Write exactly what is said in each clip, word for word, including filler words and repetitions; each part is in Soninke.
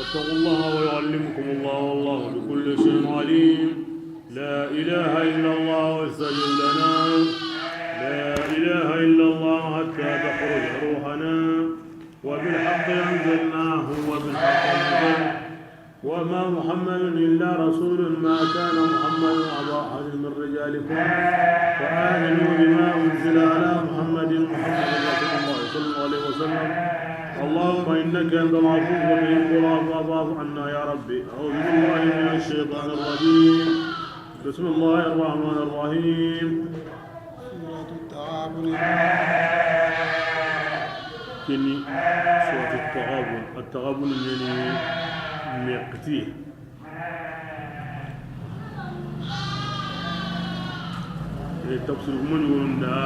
اتقوا الله ويعلمكم الله والله بكل شيء عليم. لا إله إلا الله واستجب لنا. لا إله إلا الله حتى تخرج روحنا. وبالحق أنزلناه وبالحق نزل. وما محمد إلا رسول. ما كان محمد أبا أحد من رجالكم. فآمنوا بما أنزل على محمد. محمد رسول الله صلى الله عليه وسلم. اللهم إنك أنت العفو تحب العفو فاعف عنا يا ربي. أعوذ بالله من الشيطان الرجيم. بسم الله الرحمن الرحيم. سورة التغابن. Kini سورة التغابن. التغابن يعني ميقتي. E, tafsir kuma ɲugonda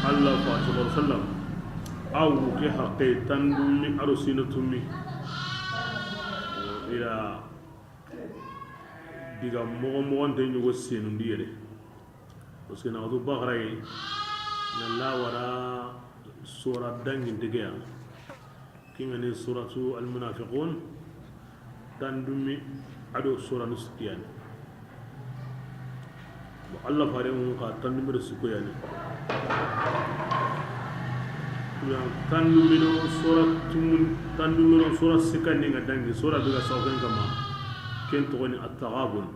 Allah fa sallallahu alaihi wasallam. Aw ke haqqe tandumi aro sina tumi. Ila diga mogo mogonte ɲugo senundi yere. Parce que naxatu baxaraye na lawara sora danginte ke ya. Kingani suratu Almunafiqun, tandumi ado suranu sikkiyani. Bon, Allah fare mun ka tandumi do sikkoyani. Ya tandumi do sura tumun, tandumi do sura sikkandi nga dangi, sura daga sawfen kama. Ken togoni At-Taghabun,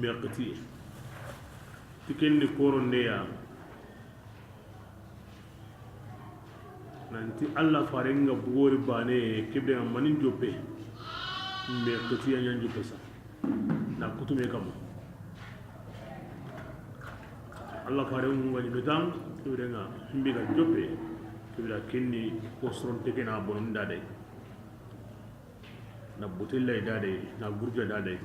meqti. Ti ken ni korondeya. Nanti Allah faren ga bugori bane kebe ga manin joppe. Me kutiya ɲan joppe sa. Na kutume kama. Allah faren ga ni metan kebe ga himbe ga joppe. Kebe da kinni ko soron teke na bonon dade. Na butilla dade, na gurja dade.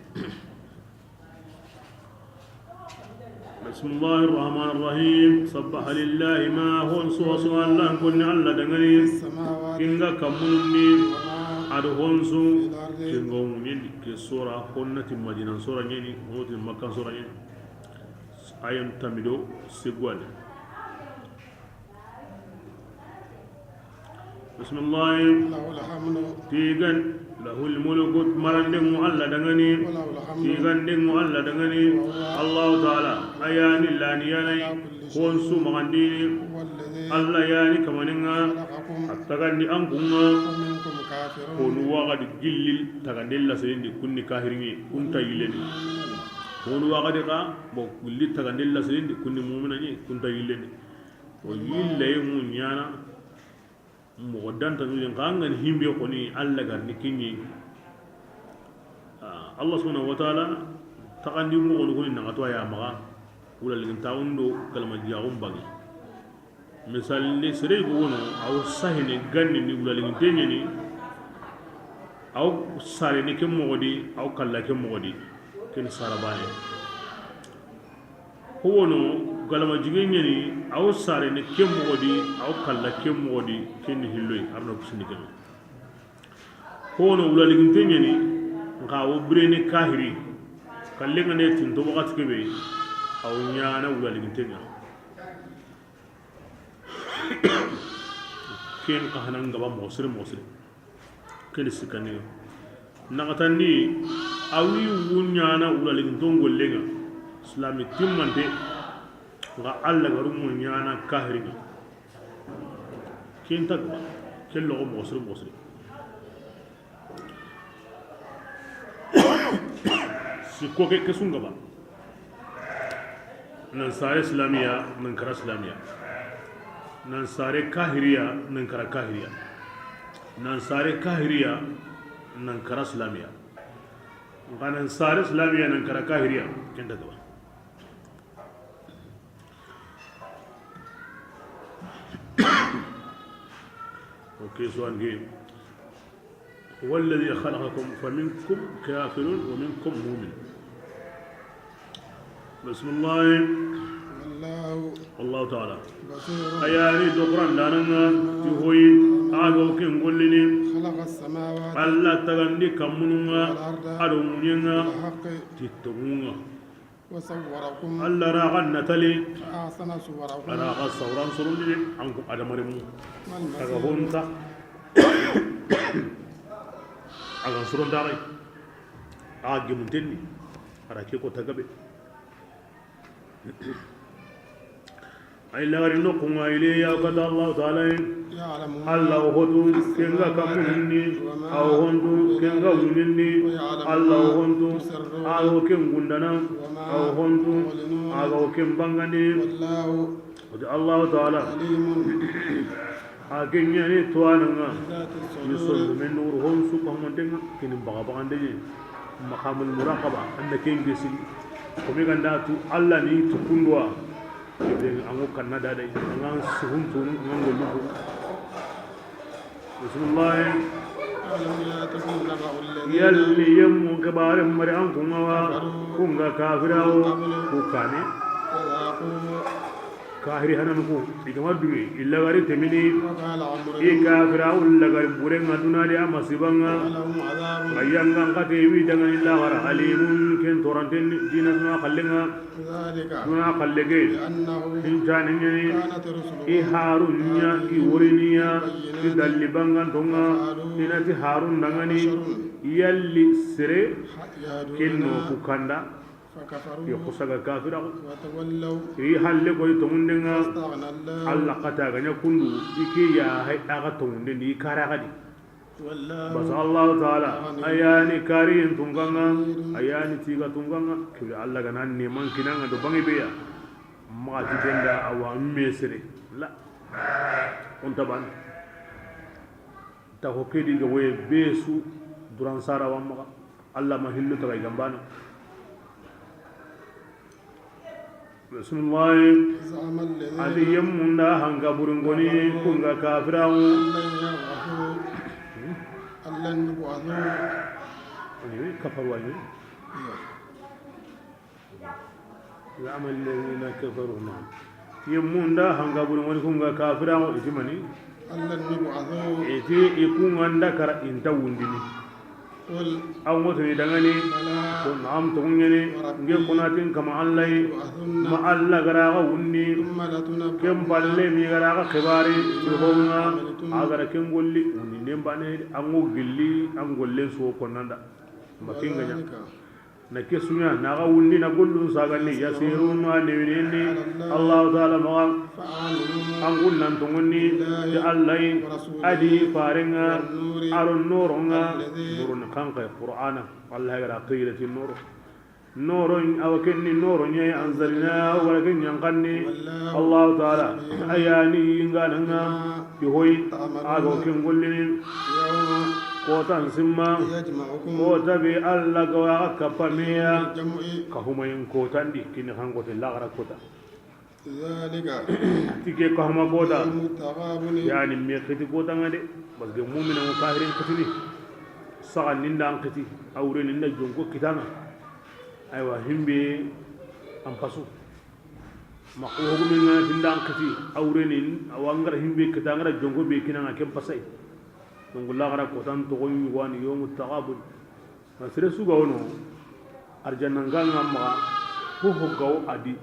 بسم الله الرحمن الرحيم. سبح لله ما هون سوى سوى الله كن الله دعاني. السماوات كنغا كموني. وما أدو هون سو. في الأرض. كنغا مونين كي سورة هون نتي مدينة سورة نيني، هون نتي مكة سورة نيني. آية تاميدو سيغوالي. Bismillahi. Lahul hamdu. Tigan, lahul mulku, marandengu Allah dangani. Wa lahul hamdu. Tigandengu Allah dangani. Wa huwa. Allahu Ta'ala, ayani lani yanai, ala kulli shay'in, hon su magandini. Huwa alladhi. Allah yani kamaninga, khalaqakum, a tagandi an kunga. Wa minkum kafirun. Honu wagadi gillil, tagandilla sayindi kunni kahiringi, kunta yilleni. Honu wagadi ka, bo gilli tagandilla sayindi kunni mu'minani, kunta yilleni. O yillaye mu ɲana moxo danta nulin xa, an ga ni himbe xoni Allah garni kiɲi. Ah, Allah subhanahu wa ta'ala taxandi moxonu xoni naxato a ya maxa wula ligin taxundo kalma jaxun bangi. Misali ni sere go wono, aw sahini ganni ni wula ligin teɲeni, aw sare ni ke moxodi, aw kalla ke moxodi, ken sarabane. Howono galama jige ɲeni, aw sare ni ke moxodi, aw kalla ke moxodi, ken ni hilloy, arno kusini ken. Howono wulaliginte ɲeni, nxa wo bireni kahiri, kallenga ne tinto waxati kebe, aw ɲana wulaliginte ɲa. Ken xa hanan gaba moxo siri, moxo siri. Keni sikkandinga. Naxatandi, a wi wu ɲana wulaliginton gollenga. Islami timmante, nga Allah garumu ɲana kahiringa. Ken ta gaba, ken loxo moxo siri, moxo siri. Sikko ke, ke sun gaba. Nan sare islamiya, nan kara islamiya. Nan sare kahiriya, nan kara kahiriya. Nan sare kahiriya, nan kara islamiya. Nka nan sare islamiya, nan kara kahiriya, ken ta gaba. Ok, so an ge. هو الذي خلقكم فمنكم كافر ومنكم مؤمن. بسم الله. والله. والله تعالى. بصير. A yani dokuran dananga, ti hoyi, a ga wo ken gollini. خلق السماوات. Allah tagandi kammununga, والأرض. A do ŋuɲenga, بالحق. Ti tonŋunga. وصوركم. Allah ra ga natali. فأحسن صوركم. A ra ga sawran sorondi de, an ku adamarenmu. والمسيح. A ga honta. A ga n soron daxay, a ga gemunten ni, a ra ke ko tagabe. Ay lagari noxunga ile ya kata Allahu taala yi. Alla wo hotu ken ga kamuninni, a wo hontu ken ga wuninni. Alla wo hontu a wo ken gundana, a wo hontu a ga wo ken bangani. Oti Allahu taala a ke ɲani tuwananga ni sondomen wuro hon su kahumantenga kini baga bagande ɲe. Maqamul muraqaba, an da ken gesi. Komi ganda tu Alla ni tukunduwa. Ibe an go kanna da dai, an ga suhun tunu, an ga gollu ko. Bismillah. Yalli yemmu ke bare mari an kunga wa, kunga kafirawo ku kane. Kahiri hanan ko, i ga ma dume, i lagari temini. I kafirawo lagari burenga duna di a masibanga. Ayanga n kate wi dangani lagara alimun ken toranten dina duna kallenga. Duna kallege. Hincani ɲani i harun ɲa, i woriniya, i dalli bangantonga. I nati harun dangani yalli sere ken no ku kanda. I xusaga kafiraxu. I halle koy tongundenga. Alla kata ga ɲa kundu i ke ya hay a ga tongunden di i kara ga di. Basa Allahu taala a yani kariyen tunganga, a yani tiga tunganga. Kebe Alla ga na neman kinanga do bangi beya. Maxa ti benda awa mesere la. On taban. Ta ko kedi ga woye be su duran sara wa maxa. Alla ma hillu taga i gambana. Bismillah. Adi yemmunda hanga buringoni kunga kafirawo. Allan yub'athu. Ani kafaru wa ni. Za'ama alladhina kafaru, naam. Yemmunda hanga buri woni kunga kafirawo iti mani. Allan yub'athu. Iti i kunga nda kara inta wundini. Aw ŋotoni dangani. Ko naam, toguɲeni. Nge kunatin kama Alla yi. Ma Alla gara ga wunni. Ken palle mi gara ga xibari. Ihonga a gara ken golli wunni nen bane. An go gilli an gollen so konnanda. Makinga ɲa. Na ke suɲa na ga wundi na gollun sagandi yasirun a newinenni. Allahu taala maxa. An gunnan tongonni ti Alla yi, adi farenga, aron noronga. Noron kanka qur'ana. Alla gara qirati noro. Noro awa kenni noro ɲe anzalna wala ken ɲankanni. Allahu taala ayani yingananga. Ti hoy a ga wo ken gollini. Kotan simma. Kota be Alla ga wa kappa meya. Kahumayin kotandi kini hangote lagara kota. Ti ke kahuma kota. Yani me xiti kota nga de. Parce que mumina mo kahirin xitini. Saga ninda an xiti. Awre ninda jonko kitanga. Aywa himbe an pasu. Ma ko hogumi nga tinda an kiti awrenin awangara himbe kita ngara jongo be kinanga ken pasay. Donc lagara kotan togo ɲugani yomu tagabun. Na sere suga wono. Arjanna nganga maxa. Ho ho gawo adi.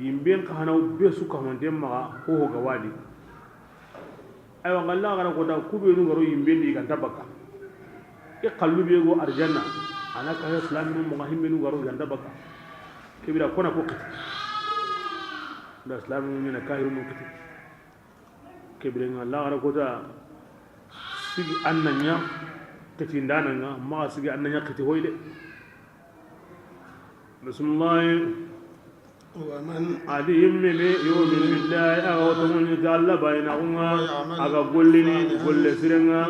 Yimben ka hanaw be su ka honde maxa ho ho gawadi. Aywa, ngalla gara ko da kubenu garo yimbendi ganta baka. E kallu be go arjanna. Ana ka islaminu mo himmenu garo ganta baka. Kebira kona ko kiti. Nda islaminu mina kahirunu kiti. Kebira ngalla gara ko da sigi annanya kiti ndananga ma sigi annanya kiti hoyde. Bismillah. Adi yimme be yu'minu billahi, a ga wo tonŋundi ti Alla bayinaxunŋa, a ga gollini golle sirenŋa.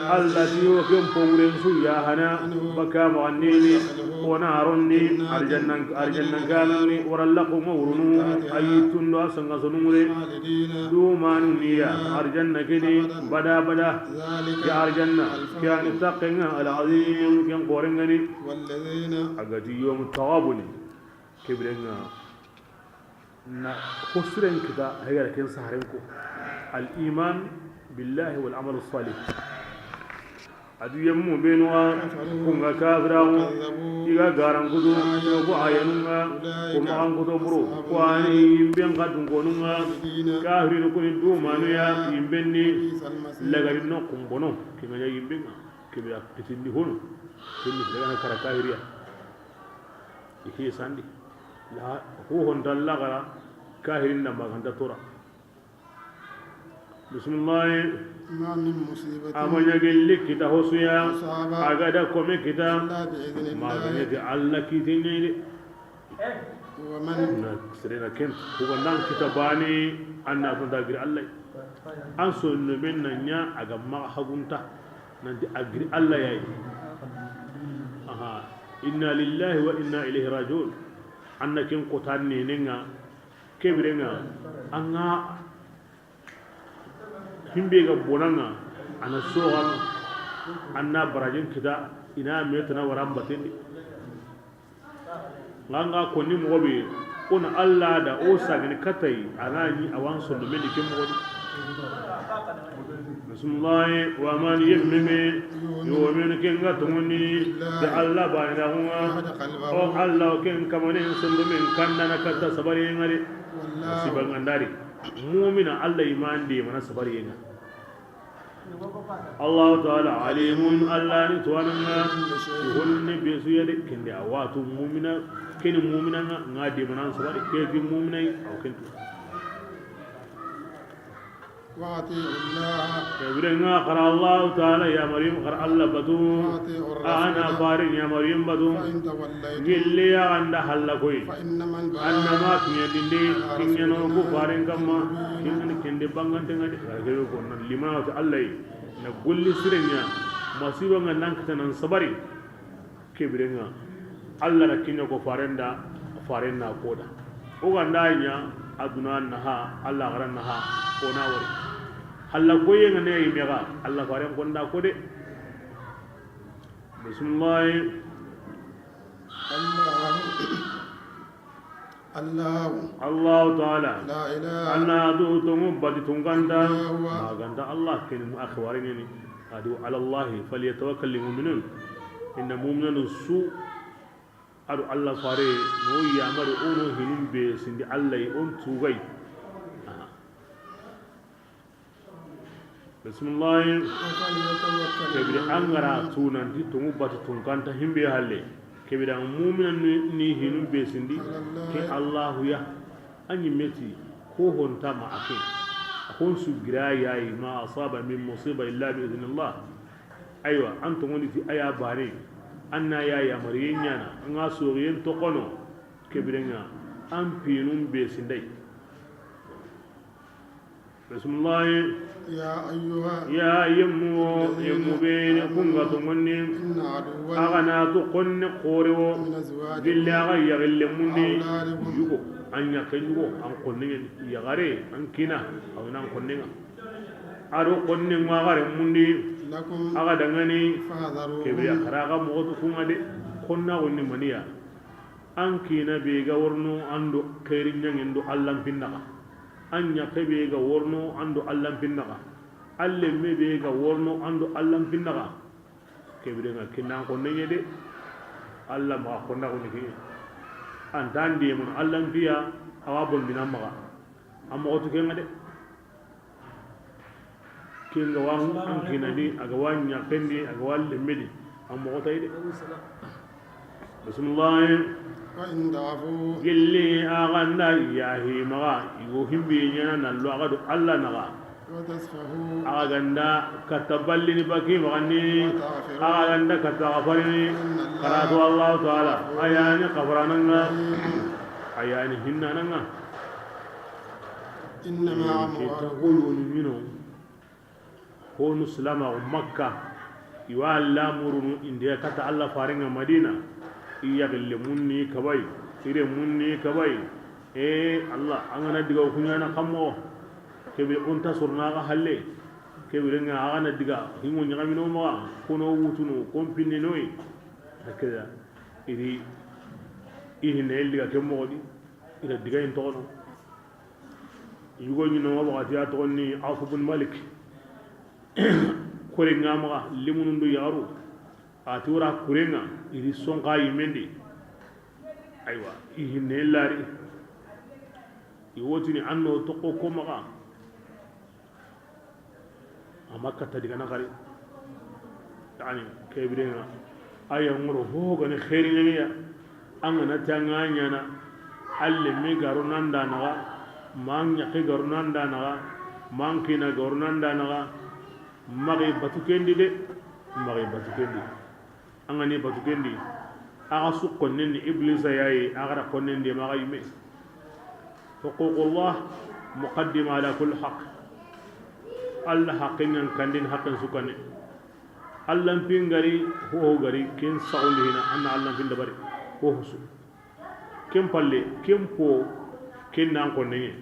Alla ti wo ken pogure su ya hana baka maxandini, wo na a ronni arjanna, arjanna kananni, wara laxunŋa wurunu, a yittundo a sanga sonunŋure. Dumanu niya arjanna keni bada bada. Ke arjanna ke ani taxenŋa, al-azim, ken xorenŋani. A ga ti yawmu taxabuni. Kebirenŋa na hosiren kita hegara ken saharen ko. Al iman billahi wal amalu salih. A du yemmu benu ga, kun ga kafiraxu, i ga garankutu, ko ayanun ŋa, ko maxankuto buru, ko ani yimben xa dunkonun ŋa, kafirinu kuni dumanu ya yimben ni, lagari no kumbono, ke ŋa ɲa yimben ŋa, ke be a kitindi hono, ke ni daga na kara kafiriya. I ke sandi. La, ho honta lagara, kafirin da maganta tora. Bismillahi. ما من مصيبة A ma ɲa gelli kita hosuya, أصابها a ga da kome kita, إلا بإذن الله ma ga ɲa ti Alla kiten ɲa de. ومن Na sirena ken, ku ga nan kita bani, an na tunda giri Alla. An so no men na ɲa a ga ma hagunta, nanti a giri Alla yayi. Aha. Inna lillahi wa inna ilayhi raji'un. An na ken kota nenen ŋa, ke biren ŋa, an ga himbe ga bonan ŋa, a na soxan, an na barajin kita, i na metana waran batendi. Ŋa ŋa konni moxo be, o na Alla da o sagini katay, a na ɲi a wa an sondomen di ke moxo di. Bismillahi. ومن يؤمن يؤمن ken ga tonŋundi ti Alla baanaaxun ŋa, o Alla o ken kamanen sondomen kandana katta sabariyen ŋa de. Masiba ŋa ndari. Mumina Alla i ma an de mana sabariyen ŋa. Allahu taala alimun, Alla ni tuwaana ŋa, i honne be su ya de, kende a watu mumina, keni mumina ŋa, ŋa de mana sabari, ke gi mumina yi, aw kentu. وأطيعوا الله Ke biren ŋa xara Allahu taala yamariyen, xara Alla batu. وأطيعوا الرسول A na faren yamariyen batu. فإن توليتم Gilli ya ga nda halla koy. فإنما البلاء Annama kiɲandinde, على رسولنا kiɲano ku faren kamma, kiɲani kende bangante ŋa de. Gara kebe ko na limana ti Alla yi, na golli sire ɲa, masiba ŋa nan kita nan sabari. Ke biren ŋa, Alla na kiɲa ko faren da, faren na ko da. O ga nda ɲa, aduna naha, Alla xara naha, o na wari. Halla koye ŋa ne yi mega, Alla faren ko nda ko de. Bismillahi. الله الله Allahu taala. لا إله An na du tonŋu bati tunganta. إلا هو Ma ganta Alla keni mu akhwari ni. A du على الله فليتوكل المؤمنون. Inna muminanu su a du Alla fare no yamari o no hinun be sindi Alla yi on tugay. Aha. Bismillahi. وفليتوكل Ke bire an ga ra المؤمنون tunanti tonŋu bati tunganta himbe halle. Ke bire an mumina ni, ni hinun be sindi. على الله Ke Allahu ya. An yi meti ko honta ma ake. A hon su gira yayi ما أصاب من مصيبة إلا بإذن الله. Aywa, an tonŋundi ti a ya bane. An na ya yamariyen ɲana. An ga soriyen toxono. Ke biren ŋa. An pinun be sindai. Bismillahi. يا أيها Ya yemmu, الذين yemmu bene آمنوا kun ga tonŋundi. إن عدوا A ga na tu konne xore wo. من أزواجكم Gilli a ga yaxille mundi. وأولادكم Yugo, an ɲa ken yugo, an konne ɲa ni. Yaxare, an kina, a wa na an konne ŋa. A do konne ŋa yaxare mundi. لكم A ga dangani. فاحذروهم Ke bire a xara ga moxo tu kun ŋa de. Konna woni maniya. An kina be ga worno an do xeeri ɲaŋen do Allan pinnaxa. An ɲaxe be ga worno an do Allan pinnaxa. An lemme be ga worno an do Allan pinnaxa. Ke bire ŋa kinnan xonne ɲe de. Alla maxa xonna xoni ke. An tan de mun Allan piya a wa bon bina maxa. An moxo tu ke ŋa de. Ken ga wa an kinandi, a ga wa ɲaxen di, a ga wa lemmen di, an moxo tay de. Bismillahi. وإن تعفوا Gilli a ga nda yahi maxa, i go himbe ɲana na lo a ga do Alla naxa. وتصفحوا A ga nda katta ballini baki maxandi, وتغفروا a ga nda katta xafarini, إن الله karatu Allahu taala, a yani xafarananga, a yani hinnananga. إنما Kita أموالكم goyonu mino. Honu silamaxu Makka, i wa lamurunu i ndi ga kata Alla farenŋa Madina, i yaxille munni kabay, i re munni kabay. E Alla, an ga na diga o kuɲana xammo, kebe o nta sorona ga halle, kebe renŋa a ga na diga hinŋo ɲaxamino maxa, kono wutunu, kon pinnenoyi. Hakeda, i ri i hinne diga ke moxo di, i ra diga in toxono. Yugo ɲi no waxati a toxon ni Awf bun Malik. Kore ŋa maxa, lemunun do yaxaru, a ti wara kure ŋa, i ri sonka yimendi. Aywa, i hinne lari. I wotini an no toxo ko maxa. A ma katta digana xari. Yani, ke biren ŋa, a ya ŋoro ho gani xeeri ɲaŋeya. An ga na ti an ga ɲaana, an lemme ga ro nan da naxa, ma an ɲaxe ga ro nan da naxa, ma an kiina ga ro nan da naxa, maxa i batu ken di de, maxa i batu ken di. An ga ni batu ken di, axa su konnen ni Iblisa ya yi, axa ra konnen di maxa yime. Huququllah muqaddima ala kulli haqq. Alla haqqen ŋa n kandin haqqen su kanne. Allan pin gari, ho gari, ken saxundi hina, an na Allan pin dabari, ho husu. Ken palle, ken po, ken nan konne.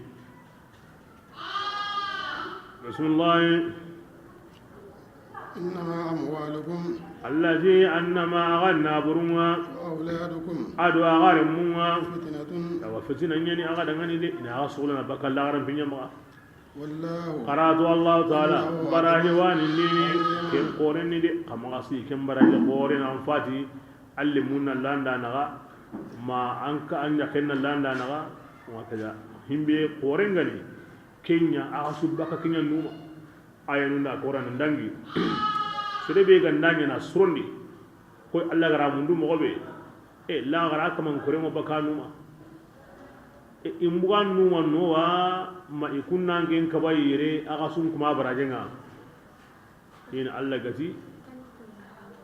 Bismillah. إنما أموالكم Allati annama axa naburun ŋa, وأولادكم a do axa renmun ŋa, فتنة awa fitina ɲa ni axa danŋa ni de, i na axa sugulana bakka laxaran piɲa maxa. والله Xaratu Allahu Taala, baraji wani nini, ken xoren ni de, xa maxa si, ken baraji xoren an fati, alle munna landa naxa, ma an ka an ɲaxen na landa naxa, wa kaja, himbe xoren gani, ken ɲa, axa su bakka ken ɲa numa. Aya nun da Qur'an dangi. Sere be ga nda ɲaana surondi. Koy Alla ga ra mundu moxo be. E, la ga ra kaman kore mo baka numa. E, i mbuga numa no wa, ma i kunnan ken kaba yere, axa sun kuma barajen ŋa. Ina Alla gati,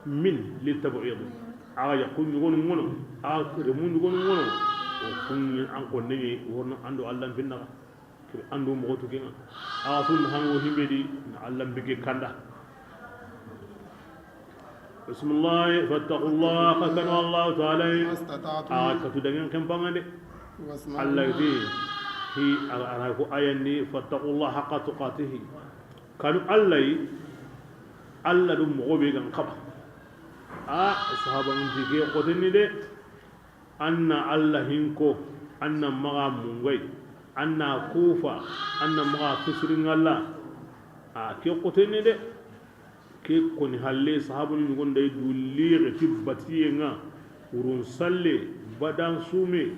min li tab'id. Axa ya kun ɲugonu ŋono, axa remun ɲugonu ŋono. O kun an konne ɲi, worno an do Allan pinna. Kiri an do moxo tu ke ŋa. Axa sun hango himbe di, na Allan bige kanda. Bismillah, fattaqullah, xa kanu Allahu Taala. ما استطعتم Axa katu dangen ken pangande. واسمعوا Alla di, hi, axa, axa ko ayan di, fattaqullah haqqa tuqatihi. Kanu Alla yi, Alla do moxo be gan xaba. A, sahabanun ti ke xotenni de. An na Alla hinko, an na maxa mungay, an na kufa, an na maxa fisirin Alla. A ke xotenni de. Ke koni halle sahabanu ɲugon day du lixe ti batiye ŋa, wurun salle, badan sume.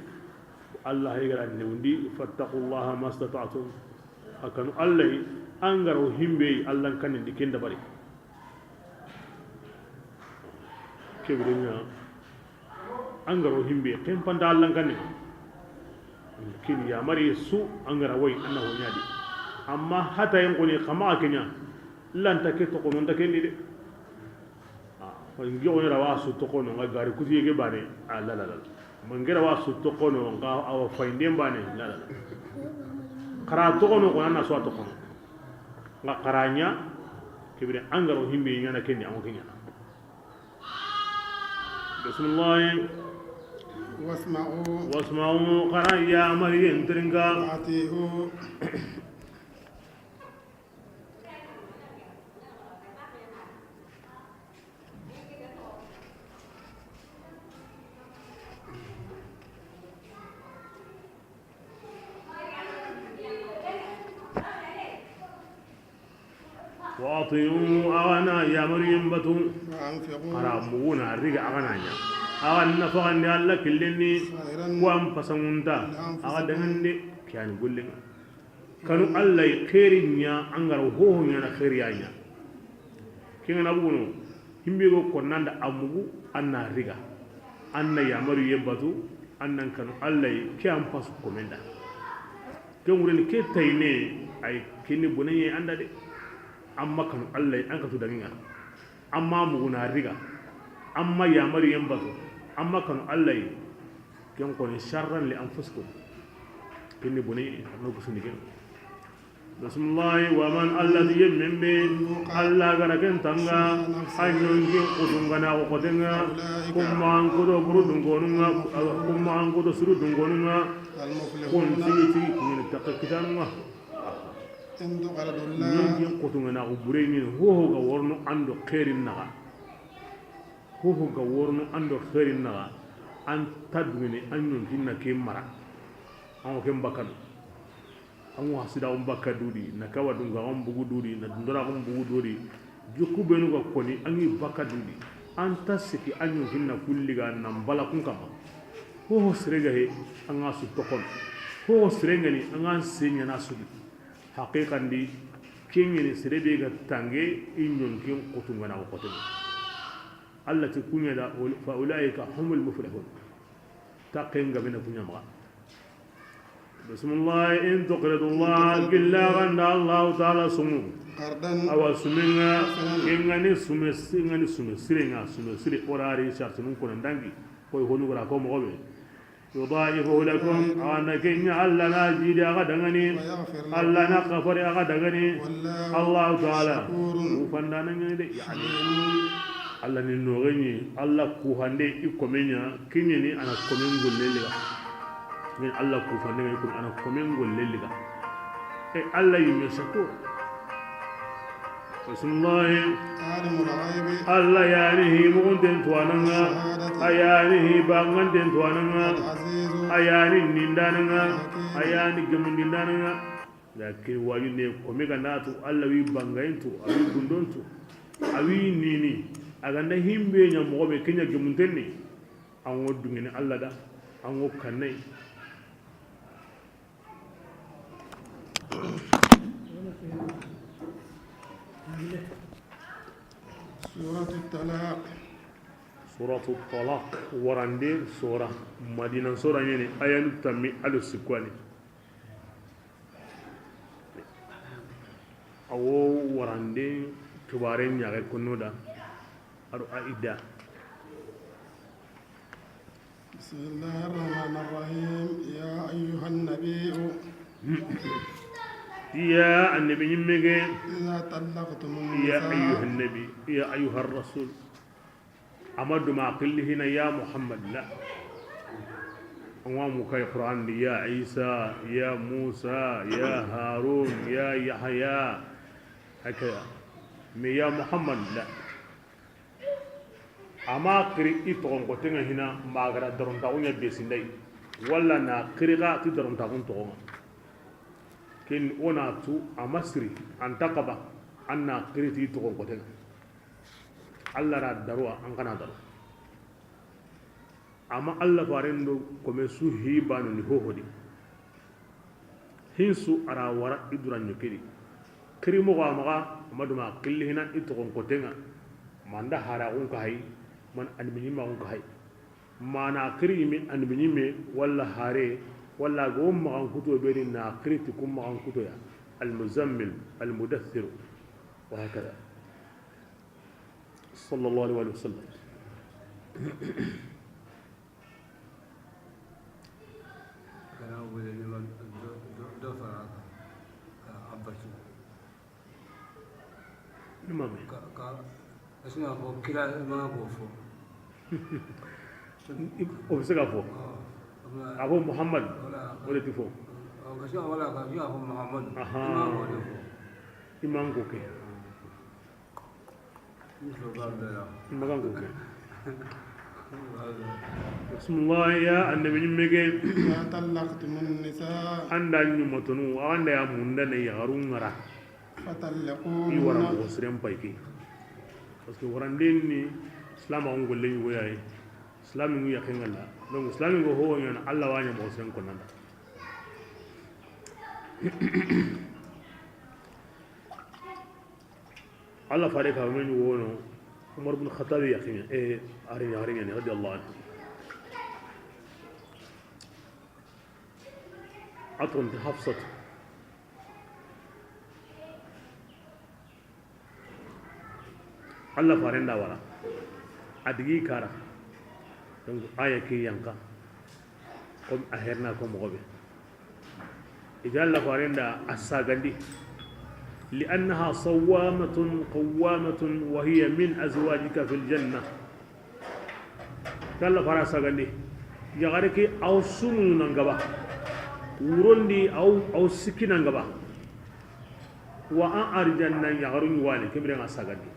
Alla hay gara newndi, fattaqullaha mastata'tum. A kanu Alla yi, an ga ro himbe yi, Allan kanin di ken dabari. Ke biren ŋa, an ga ro himbe, ken panta Allan kanne. Kin ya mari su, an ga ra way, an na ho ɲa di. Amma hata yan koni, xa maxa ke ɲa, lanta ke toxono, nta ken di de. A, ngi o ɲa ra wa su toxono, nga gari kuti ke bane, a la la la. Ma ngi ra wa su toxono, nga awa fayinde bane, la la la. Xa ra toxono, ko na su a toxono. Nga xa ra ɲa, ke bire an ga ro himbe ɲaana ken di, an ŋa ke ɲaana. Bismillah. واسمعوا Wasma'u, xa ra ya mari yen terinka. وأطيعوا وأطيعوا, axa na yamarin batu. وأنفقوا Xa ra mugu na riga axa na ɲa. Axa nafaxandi Alla killen ni, خيرا ko an pasangunta, لأنفسكم axa dangande, ke yani gollen ŋa. Kanu Alla yi xeeri ɲa, an ga ra hoho ɲaana xeeri ya ɲa. Ke ŋa na buguno, himbe go konnanda a mugu, an na riga. An na yamaru ye batu, an nan kanu Alla yi, ke an pasu komenda. Ke ŋureni ke tayne, ay kini boneye anda de. Amma kanu Alla yi, an katu dangi ŋa. Amma mugu na riga. Amma yamaru ye batu. Amma kanu Alla yi. Ken koni sharran li anfusikum. Ken ni boni no kusuni ken. Bismillah, wa man, Alla di yemmen be, Alla ga ra ken tanga, a ɲonkin kutungana ko kotenga, kuma an kudo buru dungonunga, kuma an kudo suru dungonunga, kun tigi tigi kun takka kitanunga. Ɲonkin kutungana ko bure ni hoho ga worno ando xeerin naxa. Hoho ga worno ando xeerin naxa, an ta dungene, an ɲonkin na ke mara. An ŋa ken bakkan. An ŋa hasida on bakka dudi, na kawa dunga on bugu dudi, na dundora on bugu dudi. Jikku benu ga koni, an ŋi baka dudi. An ta siki an ɲonkinna kulli ga nan bala kun kama. Ho ho sere ga he, an ga su tokon. Ho ho sere ga ni, an ga se ɲana sudi. Haqiqan di, ken ŋa ni sere be ga tange, i ɲonkin kutu ŋa na o kote. Allah ti kuɲa da, fa ulaika humul muflihun. Ta ken ga bena kuɲa maxa. Bismillah, in tuqridu Allah, gilla ganda Allah Ta'ala sumu. قرضا Awa sumenga, حسنا. Kengani sume, singani sume, sirenga, sume, sire orari, sartunun kono dangi. Koy honu gara ko mogobe. يضاعفه لكم, ana kenya Allah na jidi aga dangani. ويغفر لكم. Allah na kafari aga dangani. والله Allah Ta'ala. شكور. Ufandana ngani de, yani. عليم. Allah ni nogeni, Allah ku hande i komenya, kinyeni ana komen golle liga. Min Allah ku fande ngai kun ana komen golle liga. E Allah yimme sako. Bismillah. عالم الغيب Allah yani hi mugunten tuwananga. والشهادة A yani hi banganten tuwananga. العزيز A yani nindananga. الحكيم A yani gemundindananga. Lakin waju ne kome ga natu Allah wi bangayen tu, a wi gundon tu, a wi nini. A ganda himbe nya mogobe kenya gemunten ni. An wo dungini Allah da, an wo kannai. سورة الطلاق. Suratu Talaq, warande sora, Madina sora ɲene, ayanu tammi alo sikwani. Awo warande kibaren ɲaxe konno da, aro a idda. بسم الله الرحمن الرحيم. يا أيها النبي. Ya annabi ɲimme ke. إذا طلقتم Ya النساء. Ayyuhan nabi, ya ayyuhar rasul. Amadu ma qilli hina ya Muhammad la. An wa mu kay Qur'an di ya Isa, ya Musa, ya Harun, ya Yahya. Hakaya. Mais ya Muhammad la. Ama xiri i toxon kotenga hina magara darontaxu ɲa besinday. Walla na xiri xa ti darontaxun toxonga. Ken o na tu ama siri anta kaba an na xiri ti toxon kotenga. Allah ra daruwa an kana daru. Ama Allah faren do kome su hi banu ni hohodi. Hinsu ara wara i duran ɲokedi. Kiri moxo a maxa, Amadu ma xilli hina i toxon kotenga. Manda hara xun ka hay, man annabi ɲimma xun ka hay. Mana kiri mi annabi ɲimme, walla hare, walla go maxan kuto beri na kiri ti kun maxan kuto ya. Al-Muzammil, Al-Mudaththir, wa hakada. Sallallahu alaihi wa sallam. Kana wele ni ma do, do, do fara ka, ka abatu. Ni ma me. Ka, ka, asina ko kila ma ko fo. O bɛ se ka fɔ. Ah, a ko Muhammad. Wala. O de ti fɔ. Ah, ka sina wala ka sina ko Muhammad. Aha. Imam ko de fɔ. Imam ko ke. Magan ko ke. Bismillah, ya annabi ɲimme ke. إذا طلقتم النساء. Anda ɲumatonu, anda ya munda ne yaxarun ŋara. فطلقوهن. I wara moxo siren pay ke. Parce que waranden ni Islam an golle ɲugo yayi. Islam ŋu yaxe ŋalla. Donc Islam ŋu ho ɲana Allah wa ɲa moxo siren konanda. Allah fare ka men wono Umar bin Khattab ya kinya, e, ari ya ri ne radiyallahu anhu. A toxon ti Hafsat. Allah faren da wara. A digi kara. Donc aya ke yanka. Comme a herna ko moxo be. I ga Allah faren da a sagandi. لأنها صوامة قوامة وهي من أزواجك في الجنة. Ke Allah fara sagandi. Yaxare ke aw sumunu nan gaba. Wurondi aw, aw sikki nan gaba. Wa an arijanna yaxarun wani kemire nga sagandi.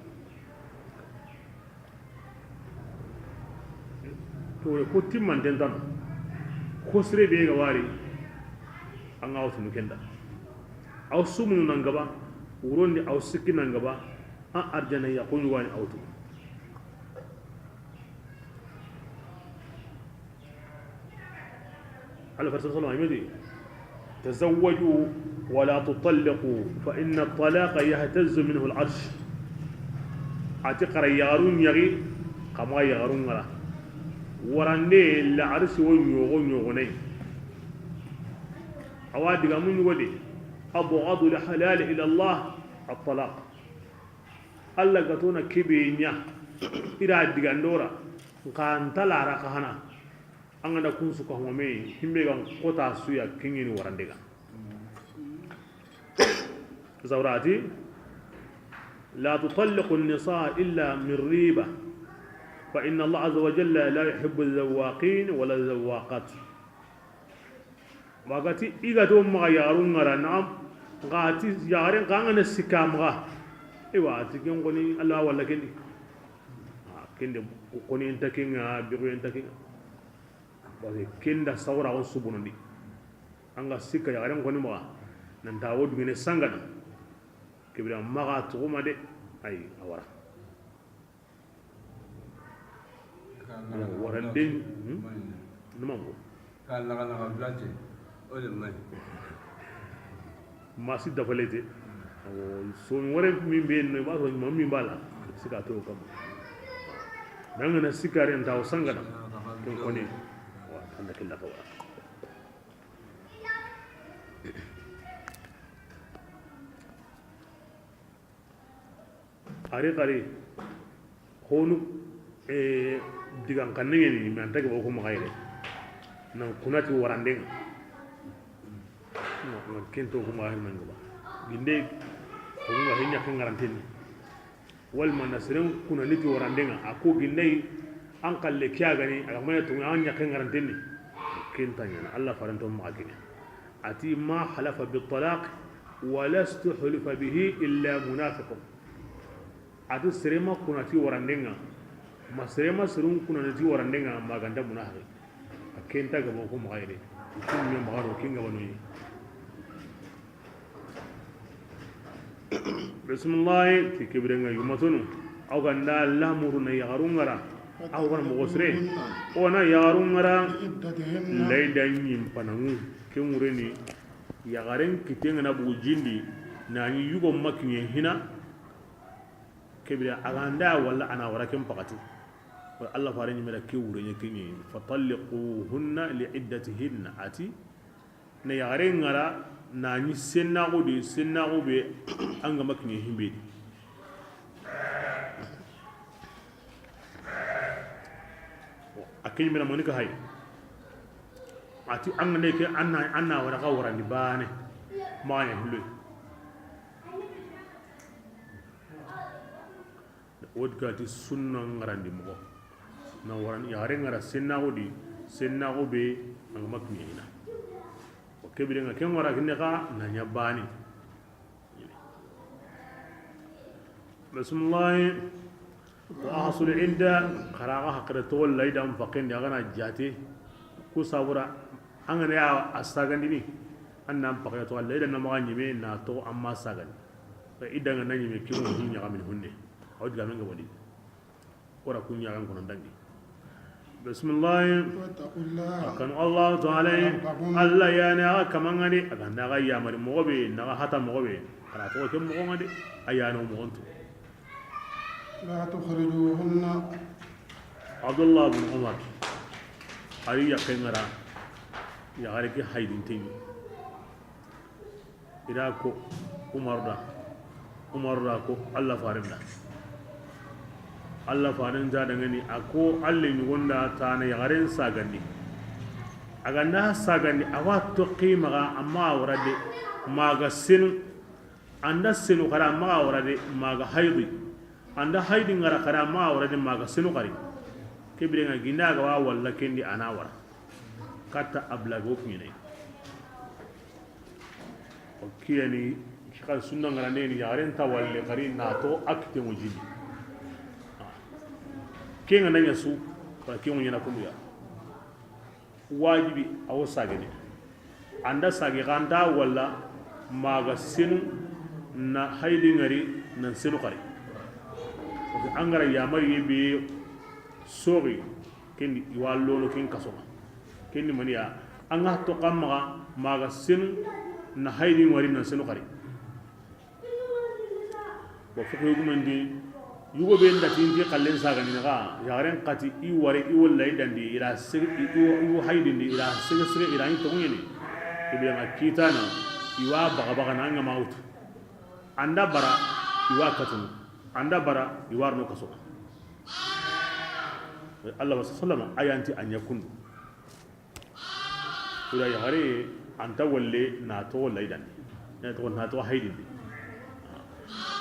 To ko timmanten tano. Ko sire be ga wari. An ga wasunu kenda. Aw sumunu nan gaba. Wurondi aw sikki nan gaba. An arjana ya ko ɲugani awtu. Alla faare sallallahu alayhi wa sallam a yi me ti: "Tazawwaju wa la tutalliqu, fa inna at-talaqa yahtazzu minhu al-arsh." A ti xa ra yaxarun yaxi, xa maxa yaxarun ŋara. Warande la arsi wo ɲoxo ɲoxonay. Awa digamu ɲugo di: "Abghadu al-halali ila Allah at-talaq." Alla ga tona kebe ɲa, i ra digandora, nxa nta lara xa hana. An ga na kun su ka home, himbe ga n kota su ya, ken ɲi ni warande ga. Zawrati: "La tutalliqu an-nisaa illa min riba, fa inna Allah azza wa jalla la yuhibbu az-zawwaqin wa la az-zawwaqat." Wa ga ti i ga to maxa yaxarun ŋara, naam, nxa ti yaxaren xa an ga na sikka maxa. Ewa, a ti ken xoni Alla walla ken di. Ah, ken de xoni nta ken ŋa, bixu nta ken ŋa. Parce que ken da sawra on subunondi. An ga sikka yaxaren xoni maxa, nan ta wo dungene sangana. Kebira maxa toxuma de, ay, a wara. Waranden, hmm? Numango. Ka laga laga blate, o le mai. Masi dafalete. Awo, so wore min be no, ba so min bala. Sika to kam. Nangana sikaren taw sangana. Ken xoni. Wa, anda killa ka wara. Ari xari, honu, eh, digan xanne ŋeni, mais an ta gaba ko maxa yere. Nan kunati waranden ŋa. Na, na kento ko maxa nan gaba. Ginde, ko nga hinya kan garantin. Wal man nasren kuna niti waranden ŋa. A ko ginde an kalle kiya gani, a ga maya to an nya kan garantin. Kenta ɲana, Alla faranto maxa kini. A ti: "Ma halafa bit talaq, wa lastuhlifa bihi illa munafiqun." A ti sere ma kunati waranden ŋa, ma sere ma serun kunati waranden ŋa, ma ganta munafiqi. A kenta gabo ko maxa yere. Kun me maxa ro kin gabano yi. Bismillahi, ti kebire ŋa yumatunu. Aw ganda lamuru na yaxarun ŋara. Aw gana moxo sire. O na yaxarun ŋara. Layda ɲimpanangu. Ke ŋureni yaxaren kiten ŋa na bugu jindi. Na ɲi yugo makiɲe hina. Kebire a ganda walla a na wara ken pakati. Alla fare ɲimera ke wure ɲe kenye. Fatalliquhunna li iddatihinna. A ti na yaxare ŋara, na ɲi sennaxu di, sennaxu be an ga ma kiɲe himbe di. A ke ɲimena mani ka hay. A ti an ga ne ke, an na, an na wara xa warandi bane. Maxa ɲa hilloy. Wo di ga ti sunna ŋarandi moxo. Na waran yaxare ŋara sennaxu di, sennaxu be a ga ma kiɲe hina. O kebire ŋa ken wara kine xa na ɲa bani. Bismillahi. Wa ahsul idda, xara xa haqire toxo laydan fakendi a ga na jate. Ku sabura an ga na ya a sagandini, an nan pake toxo laydan na maxa ɲime na toxo an ma sagandi. Idda ŋa na ɲime kimu ɲaxamini hunne. Aw digamen ga woni. Wara kun ɲaxan kono dangi. Bismillahi. Wattaqullah. A kanu Allahu taala. Rabbakum. Alla ya ni a ga kamangani, a ga nda ga yamari moxo be, na ga hata moxo be. Ala to ke moxo ngade, a ya no moxo ntu. La tukhrijuhunna. Abdullah bin Umar. Ari ya kengara. Ya hari ke haydin teni. I da ko Umar da, Umar da ko Alla faren da. Alla faren da dangani a ko Alla ɲugonda ta na yaxaren sagandi. A ga nda sagandi a wa toxi maxa amma a wara de maxa senu. An da senu xara maxa wara de maxa haydi. An da haydi ŋara xara maxa wara de maxa senu xari. Kebire ŋa ginda ga wa walla kendi a na wara. Katta ablago kuɲene. O kiyani, ki xa sunna ŋarande ni yaxaren ta walle xari na to a kite mo jini. Ke ŋa na ɲa su, wala ke ŋa ɲana kundu ya. Wajibi a wo sagene. An da sage xa nta walla maxa senu na haydi ŋari nan senu xari. Parce que an ga ra yamariye be soxi, ken di i wa lono ken kaso ŋa. Ken di maniya, an ga to xa maxa, maxa senu na haydi wari na senu xari. Wa fo ko yugumen di, yugo be nda tinti xallen sagandini xa, yaxaren xati i wari i walla i dandi, i ra sege, i, i, i haydindi, i ra sege sege, i ra ni toxo ɲeni. I be ŋa kitana, i wa baga baga na ŋa mawtu. An da bara, i wa katunu. An da bara, i wa ri no kaso. Allah wa sallama, a yanti a ɲa kundu. Ila yaxare, an ta walle na toxo laydandi. Na toxo, na toxo haydindi.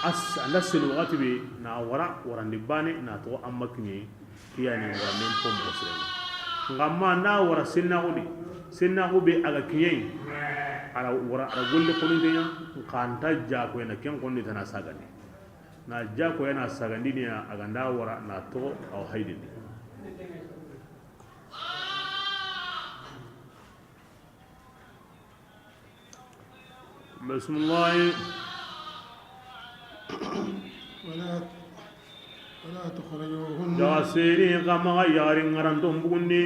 As, an da selu waxati be, na wara, warandi bane, na toxo an ma kiɲe, kiyani waranden po moxo sirene. Nga ma na wara sennaxu di, sennaxu be a ga kiɲe, a ra wara, a ra golle koninte ɲa, nxa an ta jakoyana, ken konni tana sagandi. Na jakoyana sagandini ya, a ga nda wara, na toxo, aw haydindi. Bismillahi. ولا، ولا تخرجوهن. Daga seri xa maxa yaxari ŋaranton bugundi,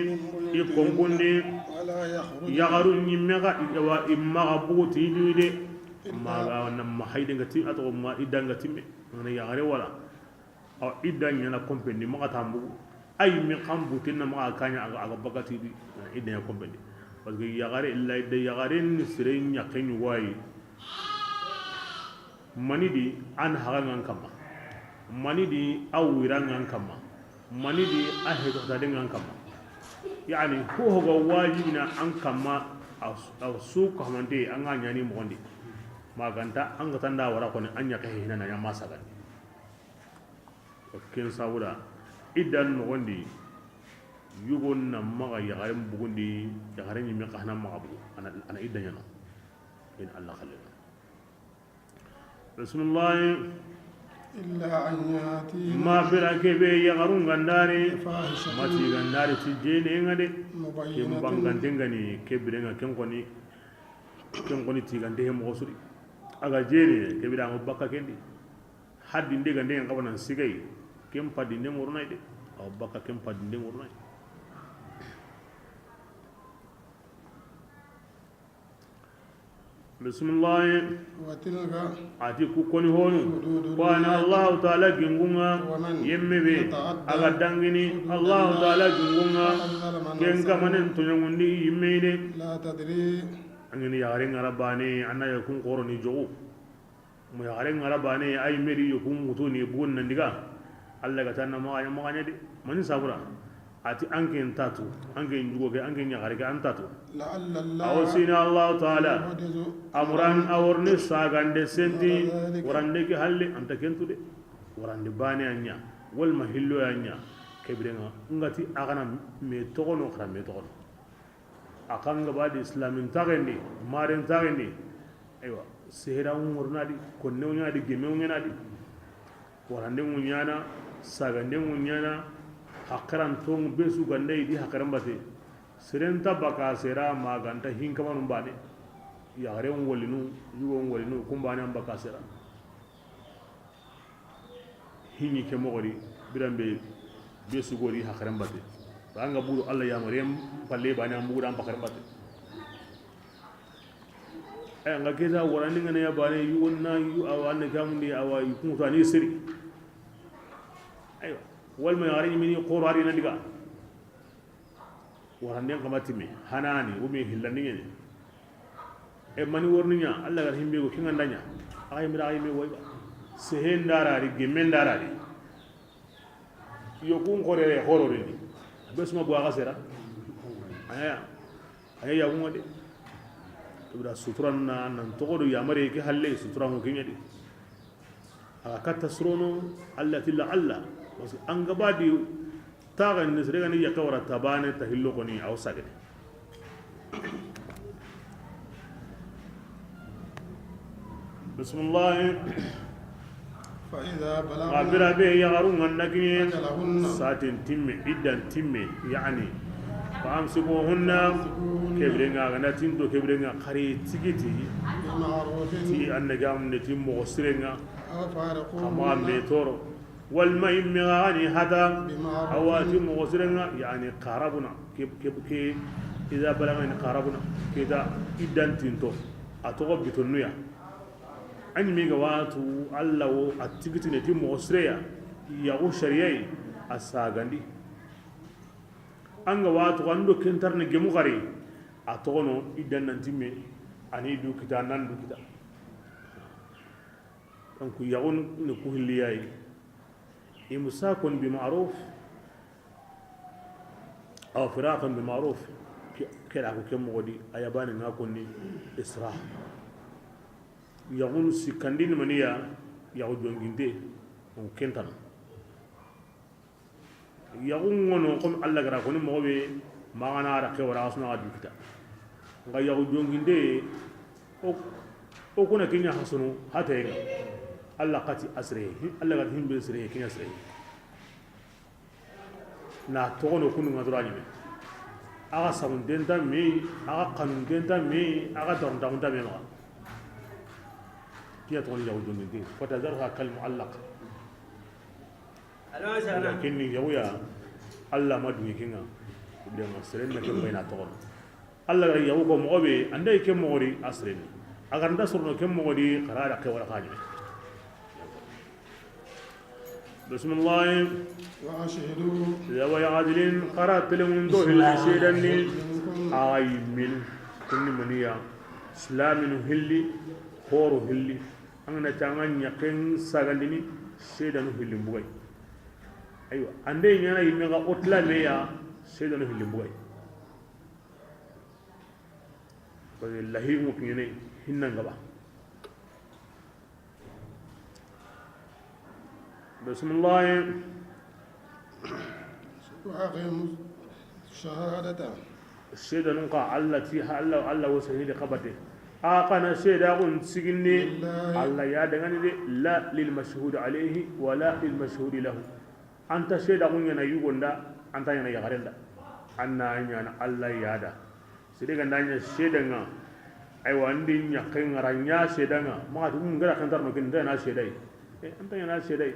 i konkundi. ولا يخرجن. Yaxaru ɲimme xa, i, wa, i maxa bugu ti juyi de. إلا. Maxa na ma hayde nga ti, a toxo ma idda nga timme. Ngana yaxare wala. Awa, idda ɲana kompendi, maxa tambugu. Ay, mi xan butin na maxa kaɲa, a ga, a ga bakati di, idda ɲa kompendi. Parce que yaxare, illa idda yaxare ni sere ɲaxe ɲugo yi. Mani di an haga ŋan kamma. Mani di a wira ŋan kamma. Mani di a heto ta de ŋan kamma. Yani, ho ho ga wajibina an kamma, a su, a su ka hamante, an ga ɲani moxondi. Maganta, an ga tanda wara koni, an ɲaxe hina na ɲa ma sagandi. Ken sabuda, iddan noxondi, yugo na maxa yaxaren bugundi, yaxaren ɲimme xa na maxa bugu, a na, a na idda ɲana. In Allah xalle. Bismillah. إلا أن يأتين. Ma bira kebe yaxarun gandari, بفاحشة. Mati gandari ti jene nga de. مبينة. Ken bangante ngani, kebire nga ken koni, ken koni ti gande he moxo suri. A ga jene, kebira nga bakka kendi. Haddi nde ga nde ŋa xabanan sigay, ken padi nde ŋornay de. Aw bakka ken padi nde ŋornay. Bismillah. وتلك. A ti ku koni honu. حدود الله. Ko a na Allahu Taala gingunga. ومن. Yemme be. يتعد. A ga dangini. حدود الله. Allahu Taala gingunga. فقد ظلم. Ken. نفسه. Kamanen toɲongundi yimme de. لا تدري. An ga ni yaxare ŋara bane, a na yakun xoroni joxu. Mo yaxare ŋara bane, ay meri yokun wutu ni bugun nan diga. Allah ga tanna maxa ɲa, maxa ɲa de. Mani sabura. A ti an ken tatu, an ken jugo ke, an ken yaxare ke, an tatu. لعل الله. Awo sina Allah Taala. يحدث. Amuran a worni sagande senti, بعد ذلك. Warande ke halle, an ta kentu de. Warande bane a ɲa, walma hillo ya ɲa, kebire nga, nga ti a ga na me toxono, xara me toxono. A xa nga ba di islamin taxendi, maren taxendi. Aywa, sehera ŋorna di, konne ŋa di, geme ŋa di. Warande ŋuɲana, sagande ŋuɲana, haqiran to be su gande di haqiran bate. Seren ta baka sera maganta hinkamanu bane. Yaxare ŋolinu, yugo ŋolinu, kumbane an baka sera. Hini ke moxo di, biran be, be sugori haqiran bate. Ba nga buru Allah yamare palle bane an bugu dan haqiran bate. Ay, nga kesa warani ngana ya bane, yu wonna, yu awa, ne kamundi awa, yu kunto ani seri. Aywa, walma yaxare ɲimini xoro ari na diga. Waranden xama timme, hanani, ou bien hillandi ɲene. E mani worni ɲa, Allah gar himbe go kinga ndanya. Ay mira ay me woyba. Sehen darari, gemen darari. Yokun xorere xororini. Be suma bo a ga sera. Aya. Aya yagunga de. Ibra suturan na nan toxo do yamare ke halle suturan ko kinya de. A ga katta surono, Allah ti la Allah. Parce que an ga ba di taxen ni sere ga ni yaqa wara tabane ta hillo koni aw sagene. Bismillah. فإذا بلغن. Xa bira be yaxarun ŋa na kiɲe. أجلهن. Saten timme, iddan timme, yani. فأمسكوهن. Kebire ŋa, a ga na tinto kebire ŋa, xari tigiti. بمعروف. Ti an na gam ne ti moxo sire ŋa. أو فارقوهن. Xa ma me toro. Walma yimme ga ni hata, a wa ti moxo sirenŋa, yani qarabuna, ke, ke, ke, iza balagani qarabuna, ke ta iddan tinto, a toxo bitonnuya. An mi ga watu, Allah wo a tigitine ti moxo sireya, yaxu sariyayi, a sagandi. An ga watu, an do kentarne gemu xari, a toxono iddan nan timme, ani du kita, nan du kita. Donc, yaxun ni ku hilliyayi. Imsakun bi ma'ruf, aw firaqun bi ma'ruf. Ke, ke da ko ke moxo di, a ya bani ŋa konni isra. Yaxun sikkandini maniya, yaxu jonginte, on kentana. Yaxu ŋono, comme Allah gara koni moxo be, maxana ara ke wara, a suna ga du kita. Nga yaxu jonginde, o, o kuna kenya hasunu, hata yenga. Allah kati asre, Allah kati himbe sre, kenya sre. Na togono kunu nga dura nyime. Aga samun denta me, aga kanun denta me, aga darun dagun ta me ma. Kiya togono yaxu jonginde, fatazarha kal mu'allaq. Ala kinni yaxuya, Allah ma duŋi kinŋa. Bidanŋa seren na ken bayna toxono. Allah ga yaxu ko moxo be, an da ke moxo di, a seren ni. A ga nda sorono ke moxo di, xara da ke wala xani. Bismillah. Wa ashhadu. Zawi adlin, xara telemun do hilli seedanni. Ay min kunni maniya. Islaminu hilli, xoro hilli. An ga na ti an ga ɲaxen sagandini, seedanu hilli mbugay. Aywa, an de ɲaana yimme ga otla meya, seedanu hilli mbugay. Parce que lahimu kiɲene hinna ngaba. Bismillah. Wa aqimu shahadata. Seedanun ka Allah ti, ha Allah, Allah wo sahidi xabate. A kana seedaxun sigindi, lillahi. Allah ya dangani de, la lil mashhud alayhi, wa la lil mashhud lahu. Anta seedaxun ɲaana yugonda, anta ɲaana yaxarenda. An na ɲaana Allah ya da. Sede ga nda ɲa seedanŋa. Aywa, an di ɲaxen ŋa ra ɲa seedanŋa. Maxa ti, um, gara xantarno kin, nta ɲaana seeday. E, anta ɲaana seeday.